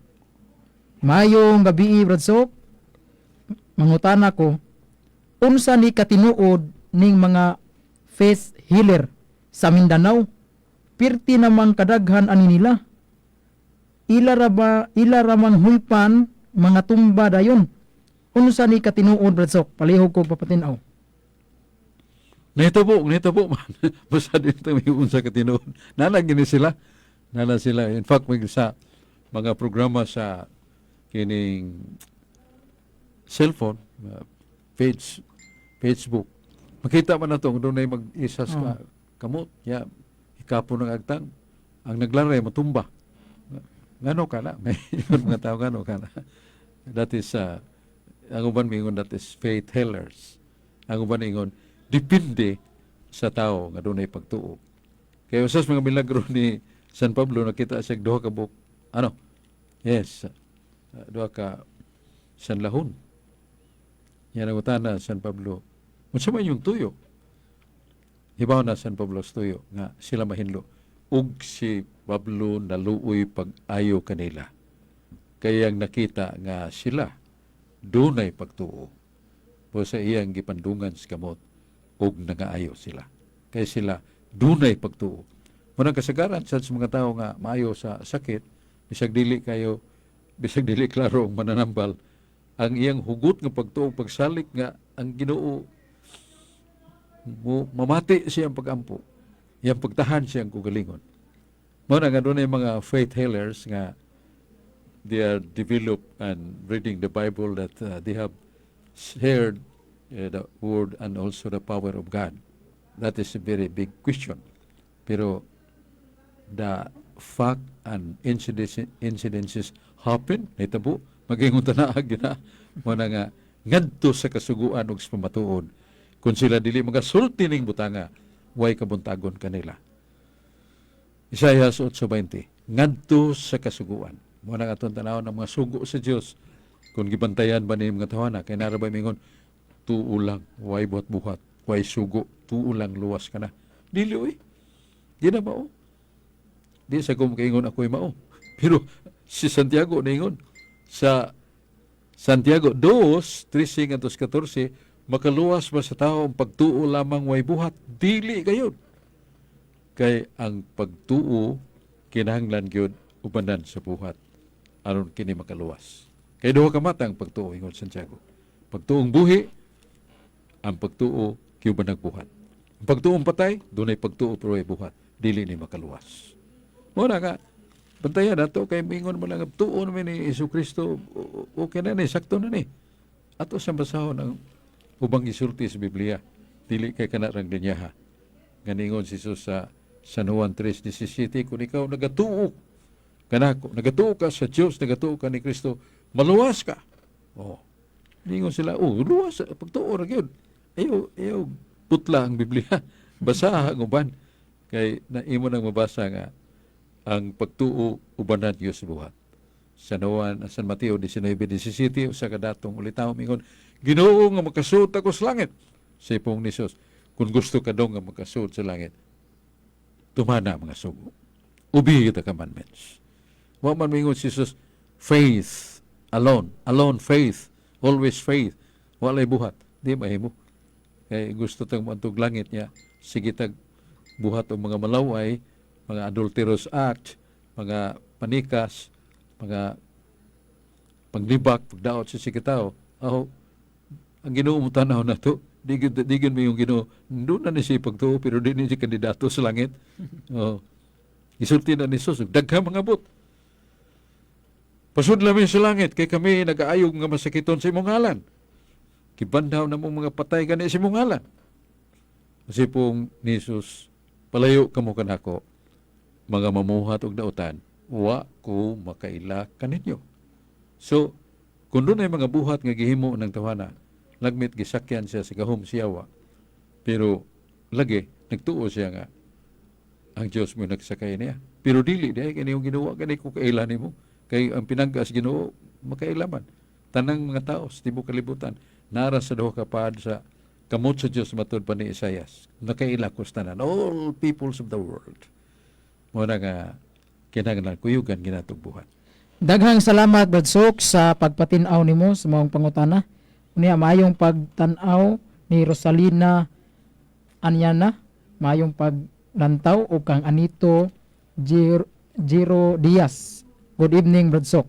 Maayong gabi, Brad Sok. Mangutana ko, unsa ni katinuod ning mga faith healer sa Mindanao? Pirti namang kadaghan ani nila. Ila ra ba, ila ra mang huypan mga tumba dayon. Unsa ni katinuod, Brad Sok? Palihog ko papatin-aw. Nahitabo, nahitabo man. Basta dito may unsa katinuod. Nana gini sila. Nana sila. In fact, may sa mga programa sa kining cellphone, page, Facebook. Makita man na to, kung doon ay mag-isas ka, kamot, ya, hikapon ng agtang. Ang naglaray, matumba. Ngano kana? May ingon mga tao, ngano kana? That is, ang uban mingon, that is faith healers. Ang uban ingon, depende sa tao nga dunay pagtuo. Kaya usas mga milagro ni San Pablo, nakita siya duha ka buk, ano? Yes, duha ka sanlahon. Yan ang utana San Pablo. Unsa man yung tuyo? Hibaw na San Pablo sa tuyo nga sila mahinlo. Ug si Pablo naluoy pag-ayo kanila. Kaya ang nakita nga sila dunay pagtuo. Po sa iyang gipandungan sa kamot ug nangaayo sila. Kaya sila dunay pagtuo. Munang kasagaran sa mga tao nga maayo sa sakit, bisag dili kayo, bisag dili klaro ang mananambal, ang iyang hugot nga pagtuo, pagsalik nga ang Ginoo mo mamati siyang pagampo, iyang pagtahan siyang kugalingon. Mao na nga dunay mga faith healers nga they are developed and reading the Bible that they have shared the word and also the power of God. That is a very big question. Pero the fact and incidences happen, nahitabo, magingon tanaag na, mo na nga, ngadto sa kasuguan ug sa pamatuod. Kung sila dili magasulti ning butanga, way kabuntagon kanila. Isaiah 8:20, ngadto sa kasuguan. Mo na atong tanawon ang mga sugo sa Dios. Kung gibantayan ba ni mga tawana, kay nara ba mingon, tuo lang, way buhat-buhat, way sugo, tuo lang, luwas ka na. Dili oy. Di na mao. Di sa kung kaingon ako'y mao. Pero si Santiago ningon sa Santiago 2, 13 ngadto 14, makaluwas ba sa tao ang pagtuo lamang way buhat? Dili gayud. Kay ang pagtuo kinahanglan gyud ubanan sa buhat aron kini makaluwas. Kay duha ka mata ang pagtuo, ingon Santiago. Pagtuong buhi, ang pagtuo giuban buhat. Ang pagtuong patay, dunay pagtuo pero way buhat, dili ni makaluwas. Mo na nga bantayan nato kay mingon mo lang tuo naman ni Hesus Kristo, okay na ni, sakto na ni. Ato sa basahon ang ubang isulti sa Biblia, dili kay kana rang linyaha. Ganingon si Jesus sa San Juan 3:17, kung ikaw nagatuo kanako, nagatuo ka sa Dios, nagatuo ka ni Kristo, maluwas ka. Oh. Ningon sila, oh, luwas, pagtuo ra gyud. Ayaw, ayaw, putla ang Biblia. Basaha ang uban. Kay na imo nang mabasa nga ang pagtuo ubanan Dios buhat. San Juan, San Mateo 19:17, usa ka datong ulitaw mingon, Ginoo nga makasuod ako sa langit. Sa ipong ni Jesus, kung gusto ka dong nga makasuod sa langit, tumana mga sugo. Obey the commandments. Wa man mingon si Jesus, faith alone, alone faith, always faith. Walay buhat. Di mahimo. Kay gusto tang moadtog langit niya, sige tag buhat og mga malaway, mga adulterous act, mga panikas, mga panglibak, pagdaot sa sige tao. Aho, ang Ginoo mo tanaw na to. Di gyud mo yung Ginoo. Doon na ni siya pagtuo, pero di ni siya kandidato sa langit. Oh. Isulti na ni Jesus, daghang mga bot. Pasudla mi sa langit, kay kami nagaayog nga masakiton sa imong ngalan. Gibanhaw na mong mga patay gani sa imong ngalan. Kasi pong ni Jesus, palayo kamo kanako, mga mamuhat og dautan, wa ko makaila kaninyo. So, kung doon ay mga buhat nga gihimo ng tawana, lagmit gisakyan siya sa gahom siyawa. Pero lagi nagtuo siya nga ang Dios mo nagsakay niya. Pero dili diay kini yung Ginoo kani ko kaila nimo. Kay ang pinangga sa Ginoo makaila man. Tanang mga tao sa tibuok kalibutan nara sa duha ka pad sa kamot sa Dios matud pa ni Isaias. Nakaila ko sa tanan, all peoples of the world. Mo na nga kinahanglan kuyugan ginatugbuhan. Daghang salamat, Brad Sok, sa pagpatin-aw nimo sa maong pangutana. Unya, maayong pagtan-aw ni Rosalina Anyana, maayong paglantaw ug kang Anito Giro Diaz. Good evening, Brad Sok.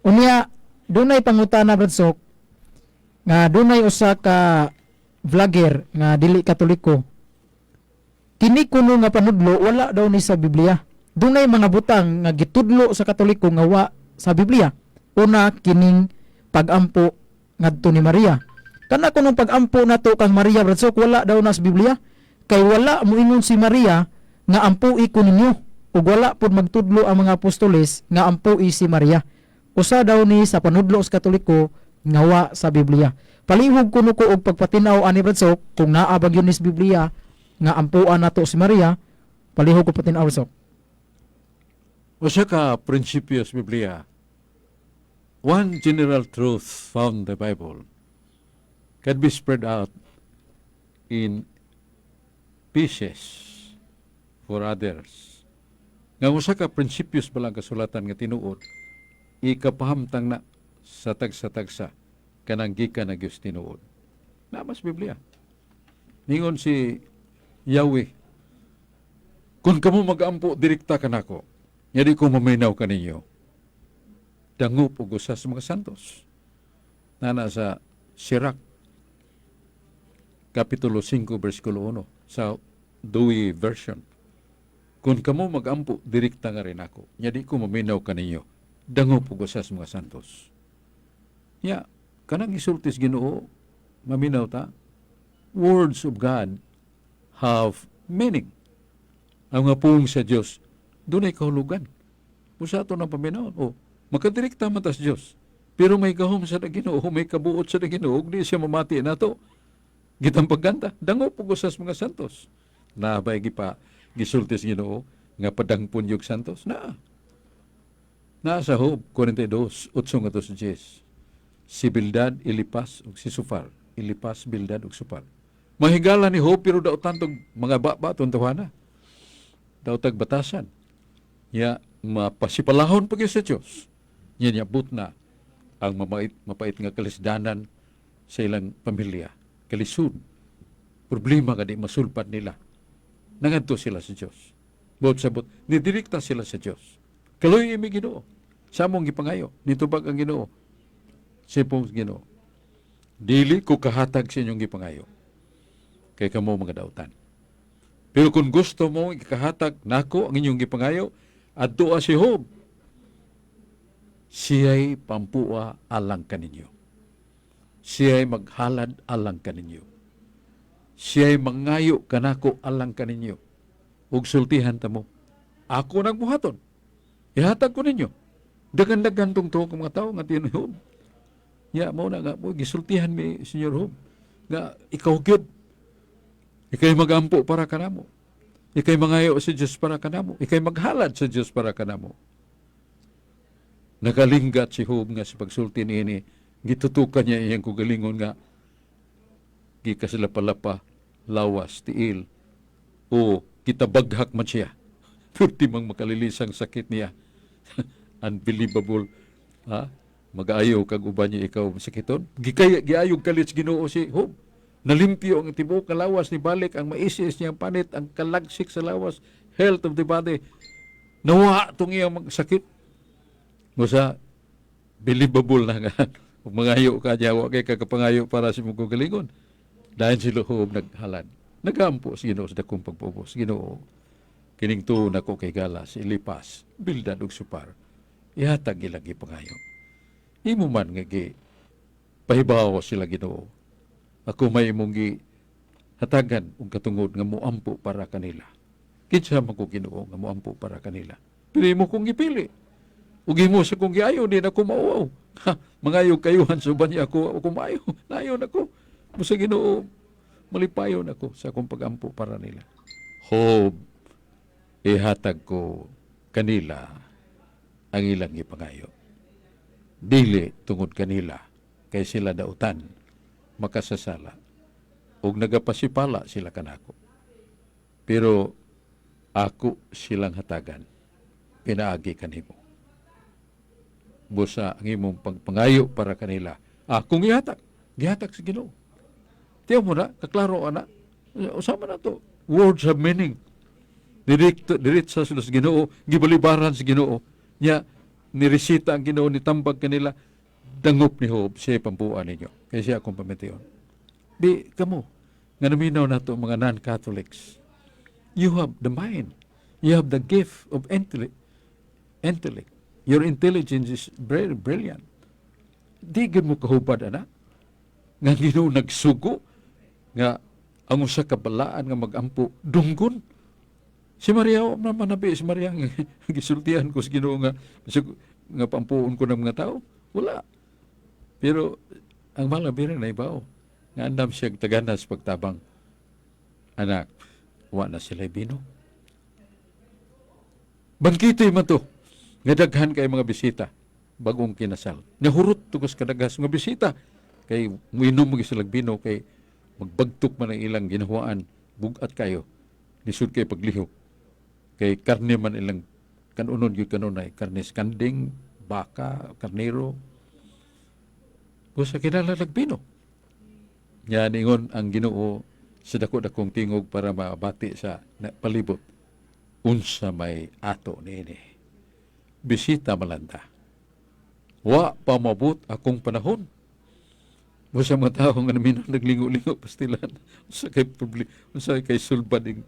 Unya, dunay pangutana, Brad Sok, nga dunay usa ka vlogger nga dili Katoliko. Kini kuno nga panudlo wala daw ni sa Biblia. Dunay mga butang nga gitudlo sa Katoliko nga wa sa Biblia. Una, kining pagampo ngadto ni Maria. Kana kunong pagampo nato kang Maria, Brad Sok, wala daw na sa Biblia. Kay wala moingon si Maria nga ampui ko ninyo. Ug wala pud magtudlo ang mga apostoles nga ampui si Maria. Usa daw ni sa panudlo sa Katoliko nga wa sa Biblia. Palihog kuno ko og pagpatinaw ani, Brad Sok, kung naa ba gyud ni sa Biblia nga ampuan nato si Maria. Palihog ko patinaw, Sok. Usa ka prinsipyo sa Biblia. One general truth found in the Bible can be spread out in pieces for others. Nga usa ka prinsipyo sa Balaang Kasulatan nga tinuod, ikapahamtang na sa tagsa-tagsa kanang gikan na Diyos tinuod. Naa sa Biblia. Ningon si Yahweh, "Kung kamo mag-ampo direkta kanako, nga di ko maminaw kaninyo, dangop og usa sa mga santos." Nana sa Sirach, Kapitulo 5, versikulo 1, sa Douay Version. "Kung kamo magampo, direkta nga rin ako. Nya di ko maminaw kaninyo. Dangop og usa sa mga santos." Ya, kanang isultis Ginoo, maminaw ta. Words of God have meaning. Ang mga pulong sa Dios, dunay kahulugan. Usa ato ng paminaw. O, makadirekta man ta sa Dios. Pero may gahom sa Ginoo, may kabuot sa Ginoo, ug di siya mamati nato. Gitang pagganta, dangop og usa sa mga santos. Naa bay gipa gisulti sa Ginoo nga padangpon yung santos? Naa. Naa sa Job 42, 8 ngadto sa 10. Si Bildad, Eliphaz ug si Zofar. Eliphaz, Bildad ug Zofar. Mahigala ni Job pero dautan tong mga baba tong tawana. Daotag batasan. Ya mapasipalahon pa gyud sa Dios. Nya niabot na ang mamait, mapait nga kalisdanan sa ilang pamilya. Kalisod. Problema nga di masulpad nila. Nangadto sila sa Dios. Buot sabot, nidirekta sila sa Dios. "Kaluoyi mi, Ginoo. Sa among gipangayo, nitubag ang Ginoo." Sipong Ginoo, "Dili ko kahatag sa inyong gipangayo. Kay kamo mga dautan. Pero kung gusto mo ikahatag nako ang inyong gipangayo, adtoa si Job. Siya'y pampua alang kaninyo. Siya'y maghalad alang kaninyo. Siya'y mangayo kanako alang kaninyo. Ug sultihan ta mo. Ako nang buhaton. Ihatag ko ninyo." Daghan-daghan tong tuo mga tao nga tiyon Job. Ya mo na nga mo gisultihan mi, Señor Job, nga ikaw gyud. Ikay magampo para kanamo. Ikay mangayo sa Dios para kanamo. Ikay maghalad sa Dios para kanamo. Nakalinggat si Job nga sa pagsulti niini, gitutukan niya iyang kugalingon nga gikasilapalapa, lawas, tiil, o kitabaghak man siya. Purti mang makalilisang sakit niya. Unbelievable. Ha? Mag-ayaw kag uban niya ikaw sakiton. Gikay giayog kalit sa Ginoo si Job. Nalimpyo ang tibuok nga lawas, ni balik ang maisis niyang panit, ang kalagsik sa lawas, health of the body. Nawa tong iyang sakit. Musa believable na nga kung mangayo ka niya, wa kay kakapangayo para sa imong kaugalingon. Dahil si Job naghalad. Nagampo sa Ginoo sa dakong pagpubos. "Ginoo, kining tuo nako kay gala si Eliphaz, Bildad ug Zofar. Ihatag ilang gipangayo. Imo man nga gi pahibaw sila, Ginoo. Ako may imong gi hatagan og katungod nga muampo para kanila. Kinsa man ko, Ginoo, nga muampo para kanila? Pero imo kong gipili. Ug imo sa kong giayo, di na ko mauwaw. Ha, mangayo kayuhan sa uban niya ako, ako maayo. Nayon ako. Busa, Ginoo, malipayon ako sa akong pagampo para nila. Job, ihatag ko kanila ang ilang gipangayo. Dili tungod kanila, kay sila dautan, makasasala, ug nagapasipala sila kanako. Pero ako silang hatagan, pinaagi kanimo. Busa ang imong pagpangayo para kanila, akong gihatag, gihatag sa Ginoo." Tiyaw mo na, kaklaro ana. Usama na to. Words have meaning. Direkto, diretsa sila sa Ginoo, gibalibaran sa Ginoo. Nya, niresita ang Ginoo, nitambag kanila, dangop ni Job, siya pampuan ninyo. Kaya siya akong pamitiyon. Di, kamo, nga naminaw na to mga non-Catholics, you have the mind. You have the gift of intellect. Intellect. Your intelligence is very brilliant. Di gid mo kahubad ana nga Ginoo nagsugo nga ang usa ka balaan nga magampo dunggon. Si Maria, wa man nabi si Maria nga gisultihan ko sa Ginoo nga bisag nga paampuon ko ng mga tao. Wala. Pero ang mahal nga Birhen nahibaw nga andam siya taganas pagtabang. Anak, wa na sila bino. Bangkitoy man to nga daghan kay mga bisita bagong kinasal. Nahurot tugos kadaghas mga bisita kay muinom mo sila bino kay magbagtok man ang ilang ginahawaan, bugat kayo. Lisod kay paglihok. Kay karne man ilang kanunon gyud kanunay, karne sa kanding, baka, karnero. Busa kinahanglan bino. Nya ningon ang Ginoo sa dako-dakong tingog para mabati sa palibot. Unsa may ato niini? Bisita malanta. Wa pa mabot akong panahon. Busa mga tao nga naminaw naglingo-lingo pastilan. Unsa kay sulbad ing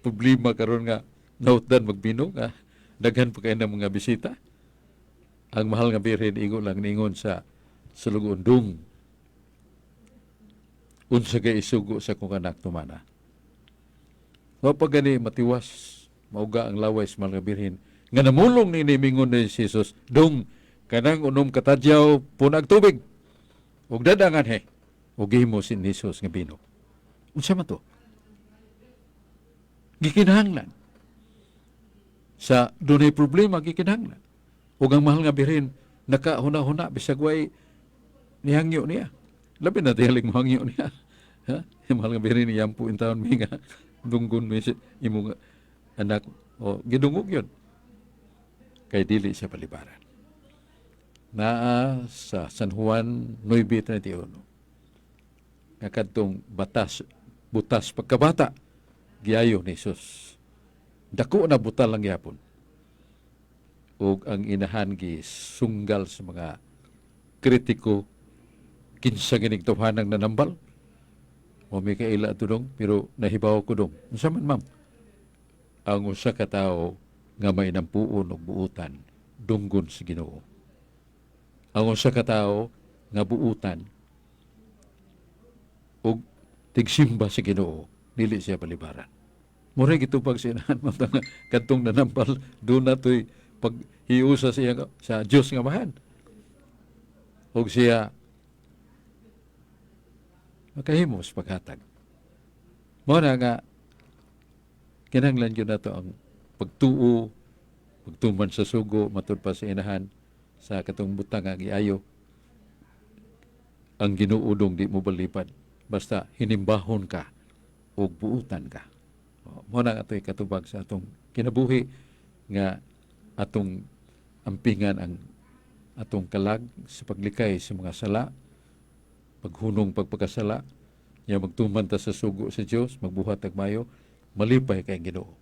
problema karon nga nautdan magbino nga daghan pa kay ng mga bisita. Ang mahal nga Birhen ingo lang ningon sa sulugoon, "Dong, unsa kay isugo sa akong anak, tumana." Wa pa gani matiwas mauga ang laway sa mahal nga Birhen nga namulong ni mingon ni si Jesus, "Dong, kanang 6 ka tadyaw punag tubig ug dadangan he." Ug gihimo si Jesus nga bino. Unsa man to? Gikinahanglan sa dunay problema, gikinahanglan. Ug ang mahal nga Birhen nakahuna-huna bisag way nihangyo niya. Labi na tiyaling mohangyo niya. Ha? Yung mahal nga Birhen yampo in taon mi nga dunggon mi si imong anak o gidungog yun. Kay dili siya palibaran. Naa sa San Juan 9:31 nga kadtong batas butas pagkabata giayo ni Jesus. Dako na butal lang gyapon. Ug ang inahan gi sunggal sa mga kritiko, kinsa gining tawhanang nanambal. Wa mi kaila ato dong, pero nahibaw ko dong. Unsa man, ma'am? Ang usa ka tawo nga may nampuon og buutan dunggon sa Ginoo. Ang usa ka tawo nga buutan og tigsimba sa Ginoo, dili siya balibaran. Mura gitubag sa inahan, ma'am, nga kadtong nanambal doon na to'y paghiusa siya sa Dios nga Amahan. Og siya makahimo sa paghatag. Mao na nga kinahanglan gyud nato ang pagtuo, pagtuman sa sugo, matud pa sa inahan sa katong butang nga giayo. Ang Ginoo, dong, di mo balibad. Basta hinimbahon ka ug buutan ka. O, mao na atoy katubag sa atong kinabuhi nga atong ampingan ang atong kalag sa paglikay sa mga sala, paghunong pagpagkasala, nya magtuman ta sa sugo sa Dios, magbuhat tag mayo, malipay kay Ginoo.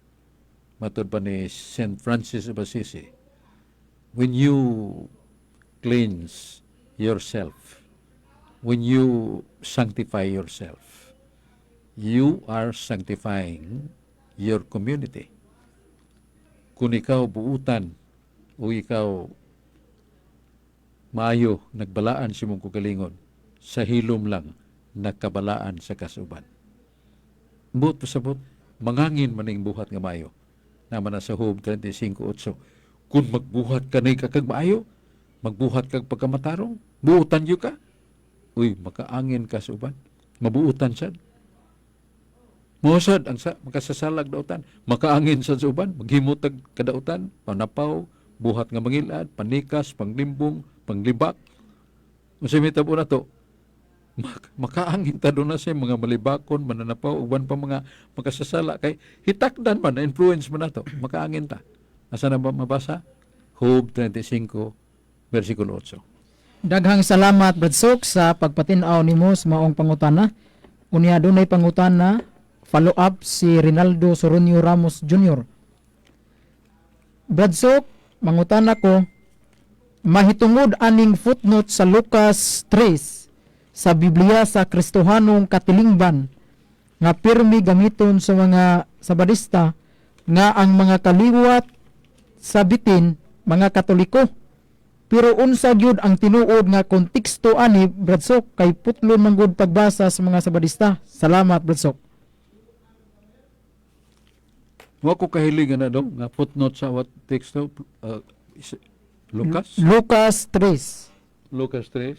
Matod pa ni Saint Francis of Assisi, when you cleanse yourself, when you sanctify yourself, you are sanctifying your community. Kung ikaw buutan o ikaw maayo nagbalaan sa imong kaugalingon, sa hilom lang nakabalaan sa kasuban. Buot pasabot, mangangin maning buhat nga maayo. Naman na sa Job 35:8. Kung magbuhat ka na kag maayo, magbuhat kag pagkamatarong, buutan gyud ka. Uy, makaangin ka sa uban. Mabuutan sad. Mosad ang sa makasasalag dautan, makaangin sa uban, maghimo tag kadautan, panapaw, buhat nga mangilad, panikas, panglimbong, panglibak. Unsa may tabo na to? Makaangin ta doon na siya mga malibakon, mananapaw, uban pa mga makasasala kay hitakdan man, na influence man nato, makaangin ta. Asa na ba mabasa? Job 35 versikulo 8. Daghang salamat, Brad Sok, sa pagpatin-aw nimo sa maong pangutana. Unya dunay pangutana follow up si Rinaldo Soronio Ramos Jr. Brad Sok, mangutana ko mahitungod aning footnote sa Lucas 3 sa Biblia sa Kristohanong Katilingban nga pirmi gamiton sa mga Sabadista nga ang mga kaliwat sa bitin mga Katoliko. Pero unsa gyud ang tinuod nga konteksto ani, Brad Sok, kay putlon man gud pagbasa sa mga Sabadista? Salamat, Brad Sok. Wa ko kahiling na dong nga footnote sa what teksto Lucas. Lucas 3. Lucas 3.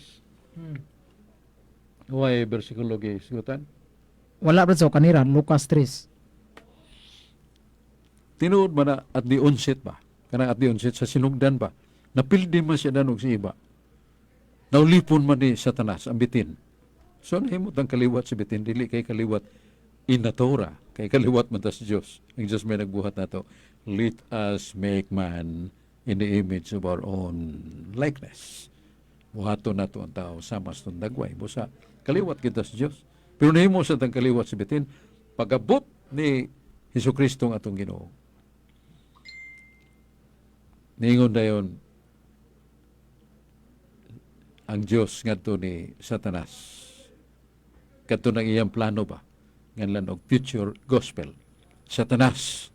Why bersikulo gisgutan? Wala, Brad Sok, kanira Lucas 3. Tinuod man na at the onset ba? Kanang at the onset sa sinugdan ba? Napildi man siya danog si iba. Naulipon man ni Satanas ang bitin. So nahimot ang kaliwat si bitin, dili kay kaliwat in natura, kay kaliwat man ta sa Dios. Ang Dios may nagbuhat nato. Let us make man in the image of our own likeness. Buhaton nato ang tao sama sa dagway. Busa, kaliwat kita sa Dios. Pero nahimo sa tang kaliwat si bitin, pagabot ni Hesus Kristo ang atong Ginoo. Niingon dayon ang Dios ngadto ni Satanas. Kadto nang iyang plano ba? Nganlan og future gospel. Satanas,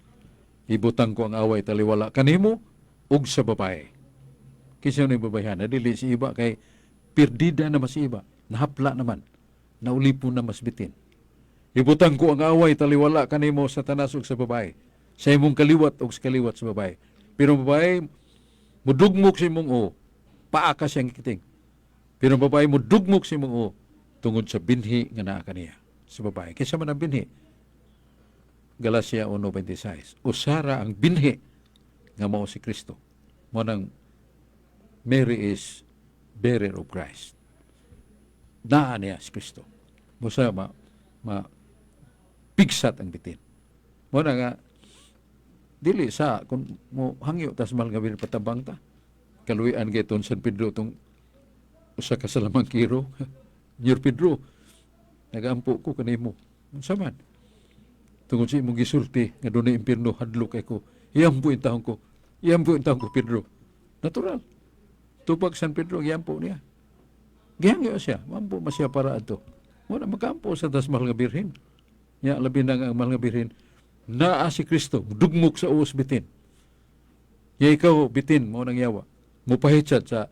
ibutang ko ang away taliwala kanimo ug sa babae. Kinsa ni babayhana, dili si iba kay pirdida na mas iba, nahapla naman, naulipon na mas bitin. Ibutang ko ang away taliwala kanimo, Satanas, ug sa babae. Sa imong kaliwat ug sa kaliwat sa babae. Pero ang babae mudugmok sa imong uo, paa ka siyang kiting. Pero ang babae mudugmok sa imong uo tungod sa binhi nga naa kaniya sa babae. Kinsa man ang binhi? Galacia 1:26. Usara ang binhi nga mao si Kristo. Mao nang Mary is bearer of Christ. Naa niya si Kristo. Busa ma pigsat ang bitin. Mao na nga dili sa kung mo hangyo tas mahal nga Birhen, patabang ta. Kaluy-an kay ton San Pedro tong usa ka salamangkiro. Nyor Pedro, nagaampo ko kanimo. Unsa man? Tungod sa imong gisulti nga dunay impierno, hadlok kay ko. Iampo intawon ko. Iampo intawon ko, Pedro. Natural. Tubag San Pedro, giampo niya. Gihangyo siya. Mampo man siya para ato. Wala makaampo sa tas mahal nga Birhen. Ya, labi na nga ang mahal nga Birhen. Naa si Kristo, dugmok sa uos bitin. Ya ikaw, bitin, mo nang yawa. Mupahitsad sa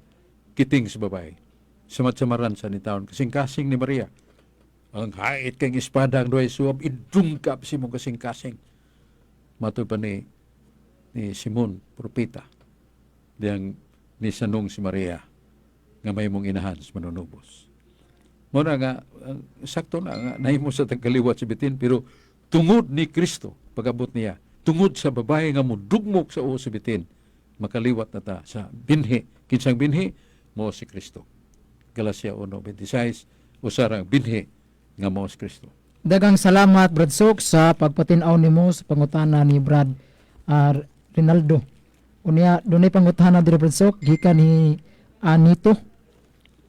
kiting sa babae. Samat-samaran sa ni taon. Kasing-kasing ni Maria. Ang hait kang espada ang duhay suwab, idungkap si mong kasing-kasing. Matoy pa ni Simon, propeta. Diyang ni sanong si Maria nga may mong inahan sa manunubos. Mo na nga, ang sakto na nga, nahimo sa tagkaliwat si bitin, pero tungod ni Kristo, pag-abot niya, tungod sa babae nga mudugmok sa uo sa bitin, makaliwat na ta sa binhi. Kinsang binhi? Mo si Kristo. Galacia 1:26, usarang binhi nga mao si Kristo. Dagang salamat, Brad Sok, sa pagpatin-aw nimo sa pangutana ni Brad Rinaldo. Unya dunay pangutana diri, Brad Sok, gikan ni Anito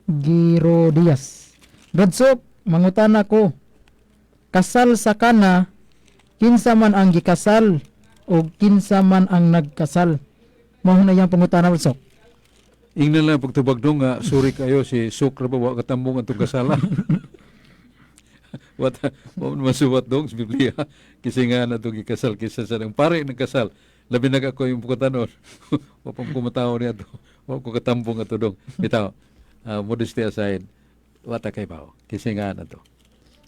Giro Diaz. Brad Sok, mangutana ko, kasal sa Kana, kinsa man ang gikasal o kinsa man ang nagkasal? Mao na iyang pangutana, Brad Sok. Ingnan lang pagtubag dong nga, sorry kayo si Sukra ba, wa katambong atong kasala. Wat mo masuwat dong sa Biblia kasi nga na gikasal kisa sa nang pare nagkasal. Labi na ako yung pukatanon. Wa pa kumatawo niya to. Wa ko katambong ato dong. Bitaw. Modesty aside, wata kay bao. Kasi nga na to.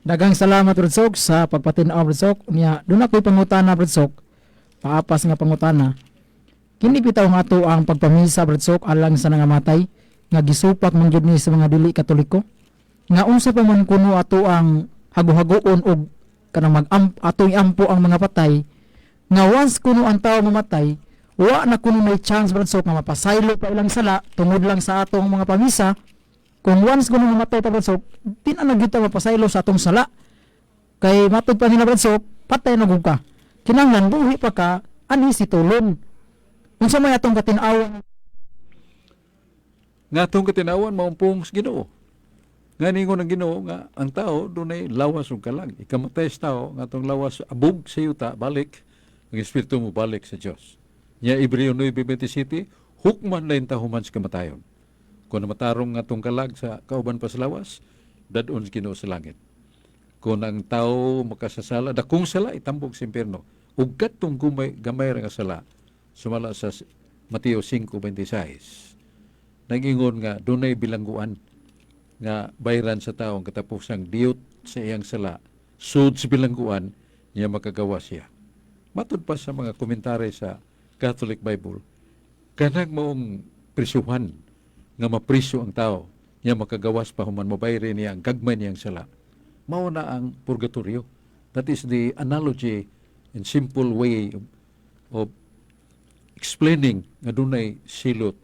Dagang salamat, Brad Sok, sa pagpatin-aw, Brad Sok. Unya doon ako'y pangutana, Brad Sok. Paapas nga pangutana. Kini bitaw nga ato ang pagpamisa, Brad Sok, alang sa nangamatay nga gisupak man gyud ni sa mga dili Katoliko. Nga unsa pa man kuno ato ang hago-hagoon og kanang mag atong iampo ang mga patay nga once kuno ang tao mamatay, wa na kuno may chance, Brad Sok, nga mapasaylo pa ilang sala tungod lang sa atong mga pamisa? Kung once kuno mamatay ta, Brad Sok, di na gyud ta mapasaylo sa atong sala kay matud pa nila, Brad Sok, patay na gud ka, kinahanglan buhi pa ka ani si tulon. Unsa may atong katin-awan? Nga atong katinawan maumpong sa Ginoo. Nga ningon ang Ginoo nga ang tao dunay lawas ug kalag. Ikamatay sa tao nga atong lawas abog sa yuta, balik ang espiritu mo balik sa Dios. Nya Hebreo 9:27, hukman lain ta human sa kamatayon. Kung matarong nga atong kalag sa kauban pa sa lawas, dad-on sa Ginoo sa langit. Kung ang tao makasasala, dakong sala itambog sa impierno. Ug kadtong gumay gamay ra nga sala, sumala sa Mateo 5:26. Nagingon nga dunay bilangguan nga bayran sa tao ang katapusang diyot sa iyang sala, sud sa bilangguan niya makagawa siya. Matud pa sa mga komentary sa Catholic Bible, kanang maong prisuhan nga mapriso ang tao, niya makagawas pa human mobayri niya ang gagmay niyang sala. Mao na ang purgatorio. That is the analogy and simple way of explaining nga dunay silot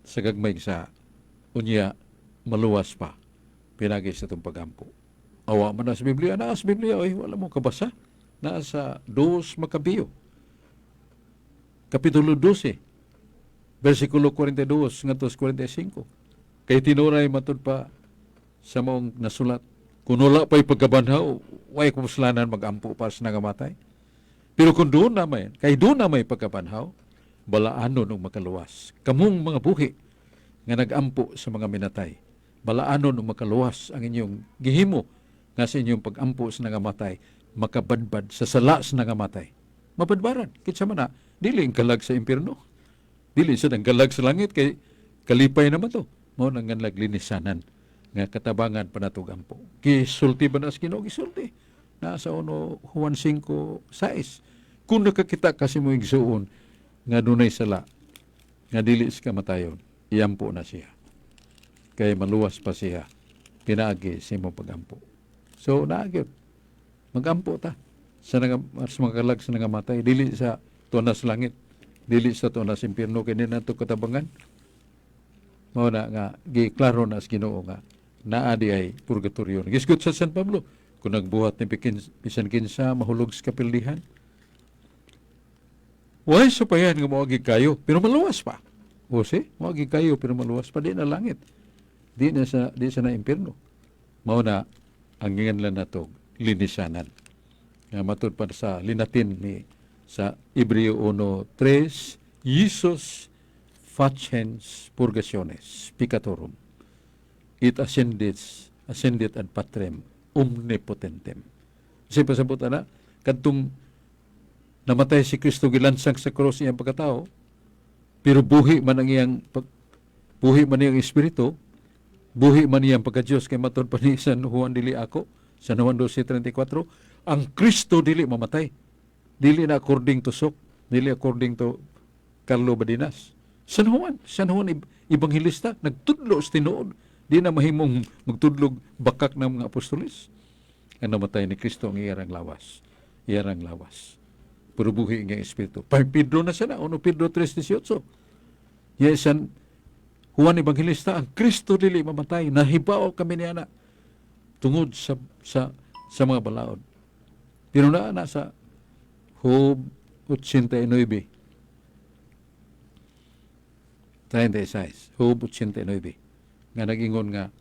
sa gagmay sa unya maluwas pa pinagi sa itong pagampo. Awa man na sa Biblia, naa sa Biblia, oy, wala mo kabasa. Naa sa 2 Macabeo. Kapitulo 12, versikulo 42 ngadto sa 45. Kay tinuray matud pa sa maong nasulat, kung wala pa'y pagkabanhaw, way kumuslanan magampo pa sa nangamatay. Pero kung doon na may, kay doon na may pagkabanhaw, balaanon og makaluwas. Kamong mga buhi nga nagampo sa mga minatay, balaanon og makaluwas ang inyong gihimo nga sa inyong pagampo sa nangamatay, makabadbad sa sala sa nangamatay. Mabadbaran, kinsa man na, dili ang kalag sa impierno. Dili sa ang kalag sa langit, kay kalipay naman to. Mao nang nga naglinisanan nga katabangan pa nato gampo. Gisulti ba na sa Ginoo? Gisulti. Nasa 1 Juan 5:6. Kung nakakita kasi mo igsuon nga dunay sala, nga dili sa kamatayon, iyampo na siya. Kay maluwas pa siya, pinaagi sa imong pagampo. So, naagyo. Magampo ta. Sa mga kalag sa nangamatay, dili sa tuwa sa langit, dili sa tuwa sa impierno, kay di nato katabangan. Mao na nga, giklaro na sa Ginoo nga, naa di ay purgatorio. Gisgot sa San Pablo, kung nagbuhat ni pikin, bisan kinsa mahulog sa kapildihan. Way sa payan nga moagi kayo, pero maluwas pa. O si, moagi kayo pero maluwas pa, di na langit. Di sa na impierno. Mao na ang nginganlan nato linisanan. Nga matud pa sa linatin ni sa Hebreo 1:3, Jesus faciens purgationes peccatorum it ascendit ad Patrem omnipotentem. Kasi pasabot ana kadtong namatay si Kristo, gilansang sa cross iyang pagkatao, pero buhi man iyang espiritu, buhi man iyang pagka-Diyos, kay matud pa ni San Juan, dili ako, San Juan 12:34, ang Kristo dili mamatay, dili na according to Sok, dili according to Carlo Badinas. San Juan Evangelista nagtudlo sa tinuod, di na mahimong magtudlog bakak ng mga apostoles. Ang namatay ni Kristo ang iyarang lawas, iyarang lawas, pero buhi ang iyang espiritu. Pa Pedro na siya na, 1 Pedro 3:18. Ya San Juan Evangelista, ang Kristo dili mamatay, nahibaw kami niya na tungod sa mga balaod. Pero naa na sa Job 89:36, Job 89, nga nagingon nga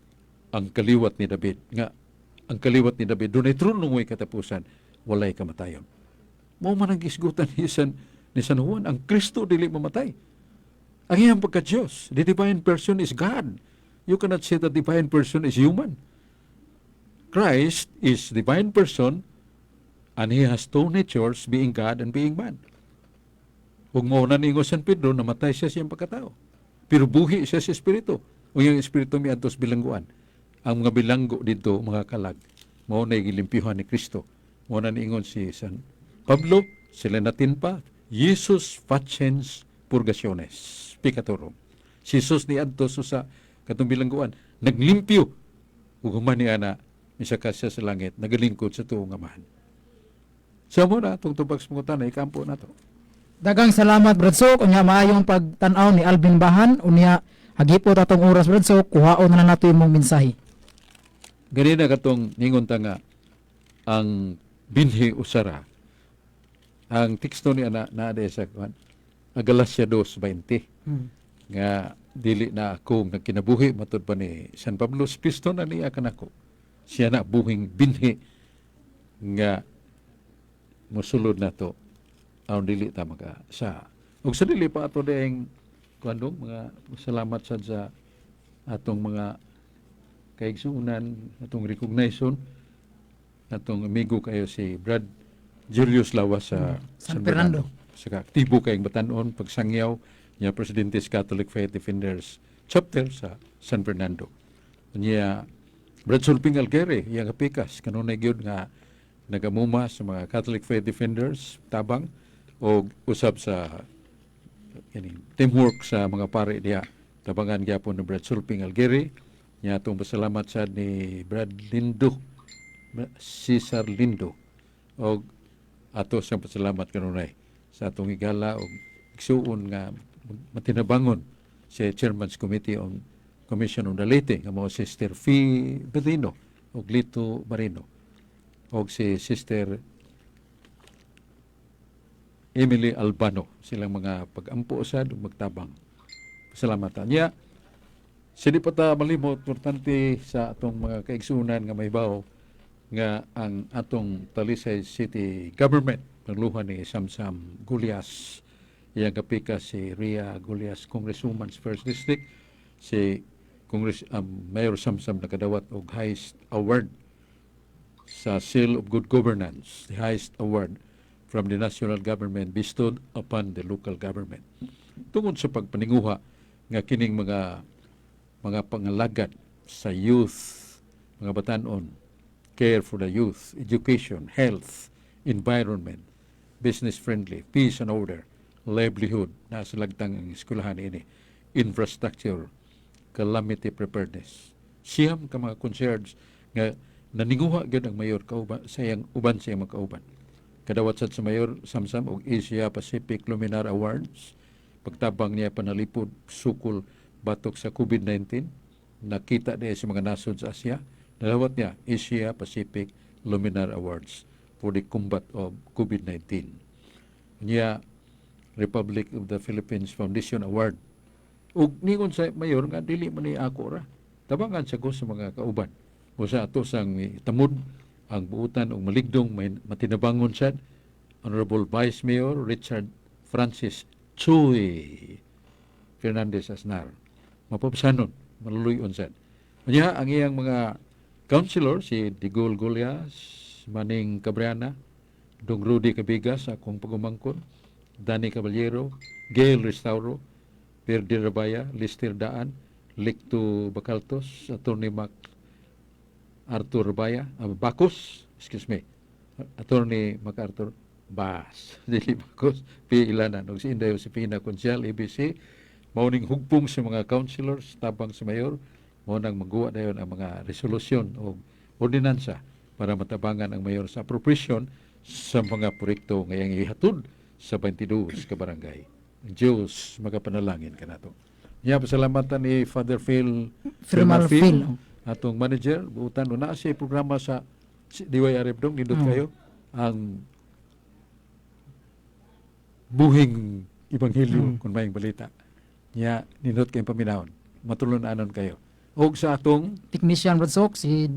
ang kaliwat ni David, nga ang kaliwat ni David, dunay trono way katapusan, walay kamatayon. Mao man ang gisgutan ni San Juan, ang Kristo dili mamatay. Ang iyang pagka-Diyos, the divine person is God. You cannot say that divine person is human. Christ is divine person and he has two natures, being God and being man. Ug mao na ningo San Pedro, namatay siya sa iyang pagkatao. Pero buhi siya sa espiritu. Ug iyang espiritu miadto sa bilangguan. Ang mga bilanggo dito, mga kalag, mao na gilimpyuhan ni Kristo. Mao na niingon si San Pablo, sila natin pa, Jesus faciens purgationes peccatorum. Si Jesus niadto sa katong bilangguan, naglimpyo ug human ni ana misaka siya sa langit, nagalingkod sa tuong Amahan. Sa mo na atong tubag sa pangutana, ikampo na to. Daghang salamat, Brad Sok. Unya maayong pagtan-aw ni Alvin Bahan. Unya hagipot atong oras, Brad Sok, kuhaon na nato imong mensahe. Ganina katong ningon ta nga ang binhi usara. Ang teksto ni ana naa sa kuan, Galatia 2:20, nga dili na ako nagkinabuhi, matud pa ni San Pablo, si Kristo na niya kanako. Siya na buhing binhi nga mosulod na to aron dili ta maka sa ug sa dili pa ato ding kuan dong, mga salamat sad sa atong mga kaigsuonan, atong recognition, atong amigo kayo si Brad Julius Lawas sa San Fernando. Sa aktibo kayong batanon pagsangyaw niya, presidente sa Catholic Faith Defenders chapter sa San Fernando. Niya Brad Sulping Algere, iyang kapikas kanunay gyud nga Nagamuma sa mga Catholic Faith Defenders tabang o usab sa kining teamwork sa mga pare diha, tabangan gyapon ni Brad Sulping Algeri nya. Atong pasalamat sad ni Brad Lindo, Cesar Lindo, og ato siyang pasalamat kanunay sa atong higala og igsuon nga matinabangon si Chairman's Committee on Commission on the Leyte nga mao si Sister Fee Bedino og Lito Marino og si Sister Emily Albano, silang mga pag-ampo sad ug magtabang. Salamat niya. Sili pa ta malimot, importante sa atong mga kaigsunan nga mahibaw nga ang atong Talisay City Government pangluhan ni Samsam Gullas, iyang kapika si Ria Gullas, Congresswoman's First District. Si Congress Mayor Samsam nakadawat og highest award sa Seal of Good Governance, the highest award from the national government bestowed upon the local government. Tungod sa pagpaninguha nga kining mga pangalagad sa youth, mga batanon, care for the youth, education, health, environment, business friendly, peace and order, livelihood, nasa lagtang ang eskwelahan ini, infrastructure, calamity preparedness. 9 ka mga concerns nga naninguha gyud ang mayor kauban sa iyang uban sa iyang mga kauban. Kadawat sad sa Mayor Samsam og Asia Pacific Luminar Awards pagtabang niya panalipod sukol batok sa COVID-19 nakita niya sa mga nasod sa Asia. Nadawat niya Asia Pacific Luminar Awards for the combat of COVID-19. Niya Republic of the Philippines Foundation Award. Ug ningon sa mayor nga dili man ni ako ra. Tabangan sa ko sa mga kauban. O sa ato sang tamod ang buutan og maligdong may matinabangon sad Honorable Vice Mayor Richard Francis Chuy Fernandez Asnar. Mapabsanon, maluluyon sad. Unya ang iyang mga councilor si Digol Golias, Maning Cabriana, Dong Rudy Cabigas, akong pagumangkon, Danny Caballero, Gail Restauro, Perdi Rabaya, Lister Daan, Licto Bacaltos, Attorney Mac Arthur Baya, Bacos, excuse me, Attorney MacArthur Bas, dili Bacos, P. Ilanan, ug si Inday Josefina Consial, ABC, mao ning hugpong sa mga councilors, tabang sa mayor, mao nang magawa dayon ang mga resolusyon o ordinansa para matabangan ang mayor sa appropriation sa mga proyekto ngayang ihatod sa 22 ka barangay. Ang Diyos magapanalangin kanato. Nya pasalamatan ni Father Phil Phil Marfil. Atong manager buutan una siya programa sa DYRF dong nindot kayo ang buhing ebanghelyo kung maayong balita nya. Nindot kayong paminawon, matulon-anon kayo og sa atong Technician, Brad Sok, si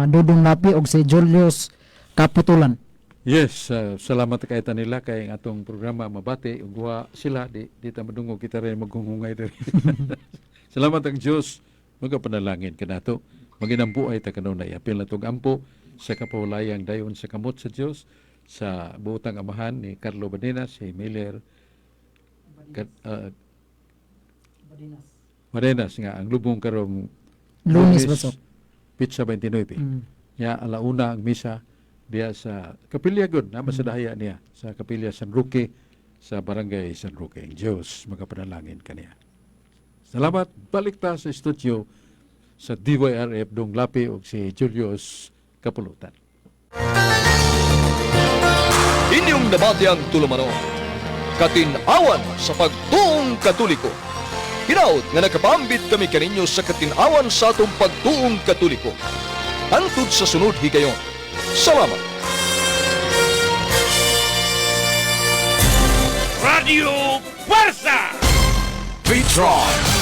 Dudong Lapi og si Julius Kaputulan. Yes, salamat kay ta nila kay ang atong programa mabati ug wa sila di ta madungog, kita rin maghunghungay diri. Salamat, ang Dios magapanalangin kanato. Maginampo ay ta kanunay, apil natong ampo sa kapahulayang dayon sa kamot sa Dios sa buotang amahan ni Carlo Badenas, si Miller Badenas nga ang lubong karong Lunes, Brad Sok. Petsa 29. Ya alauna ang misa diya sa kapilya gud na masadahaya niya sa Kapilya San Roque sa Barangay San Roque. Ang Diyos magapanalangin kaniya. Salamat. Balik ta sa studio sa DYRF, Dong Lapi ug si Julius Kapulutan. Inyong nabati ang tulumanon, Katin-awan sa pagtuong Katoliko. Hinaot nga nakapambit kami kaninyo sa katin-awan sa atong pagtuong Katoliko. Hangtod sa sunod higayon. Salamat. Radio Fuerza! Petron.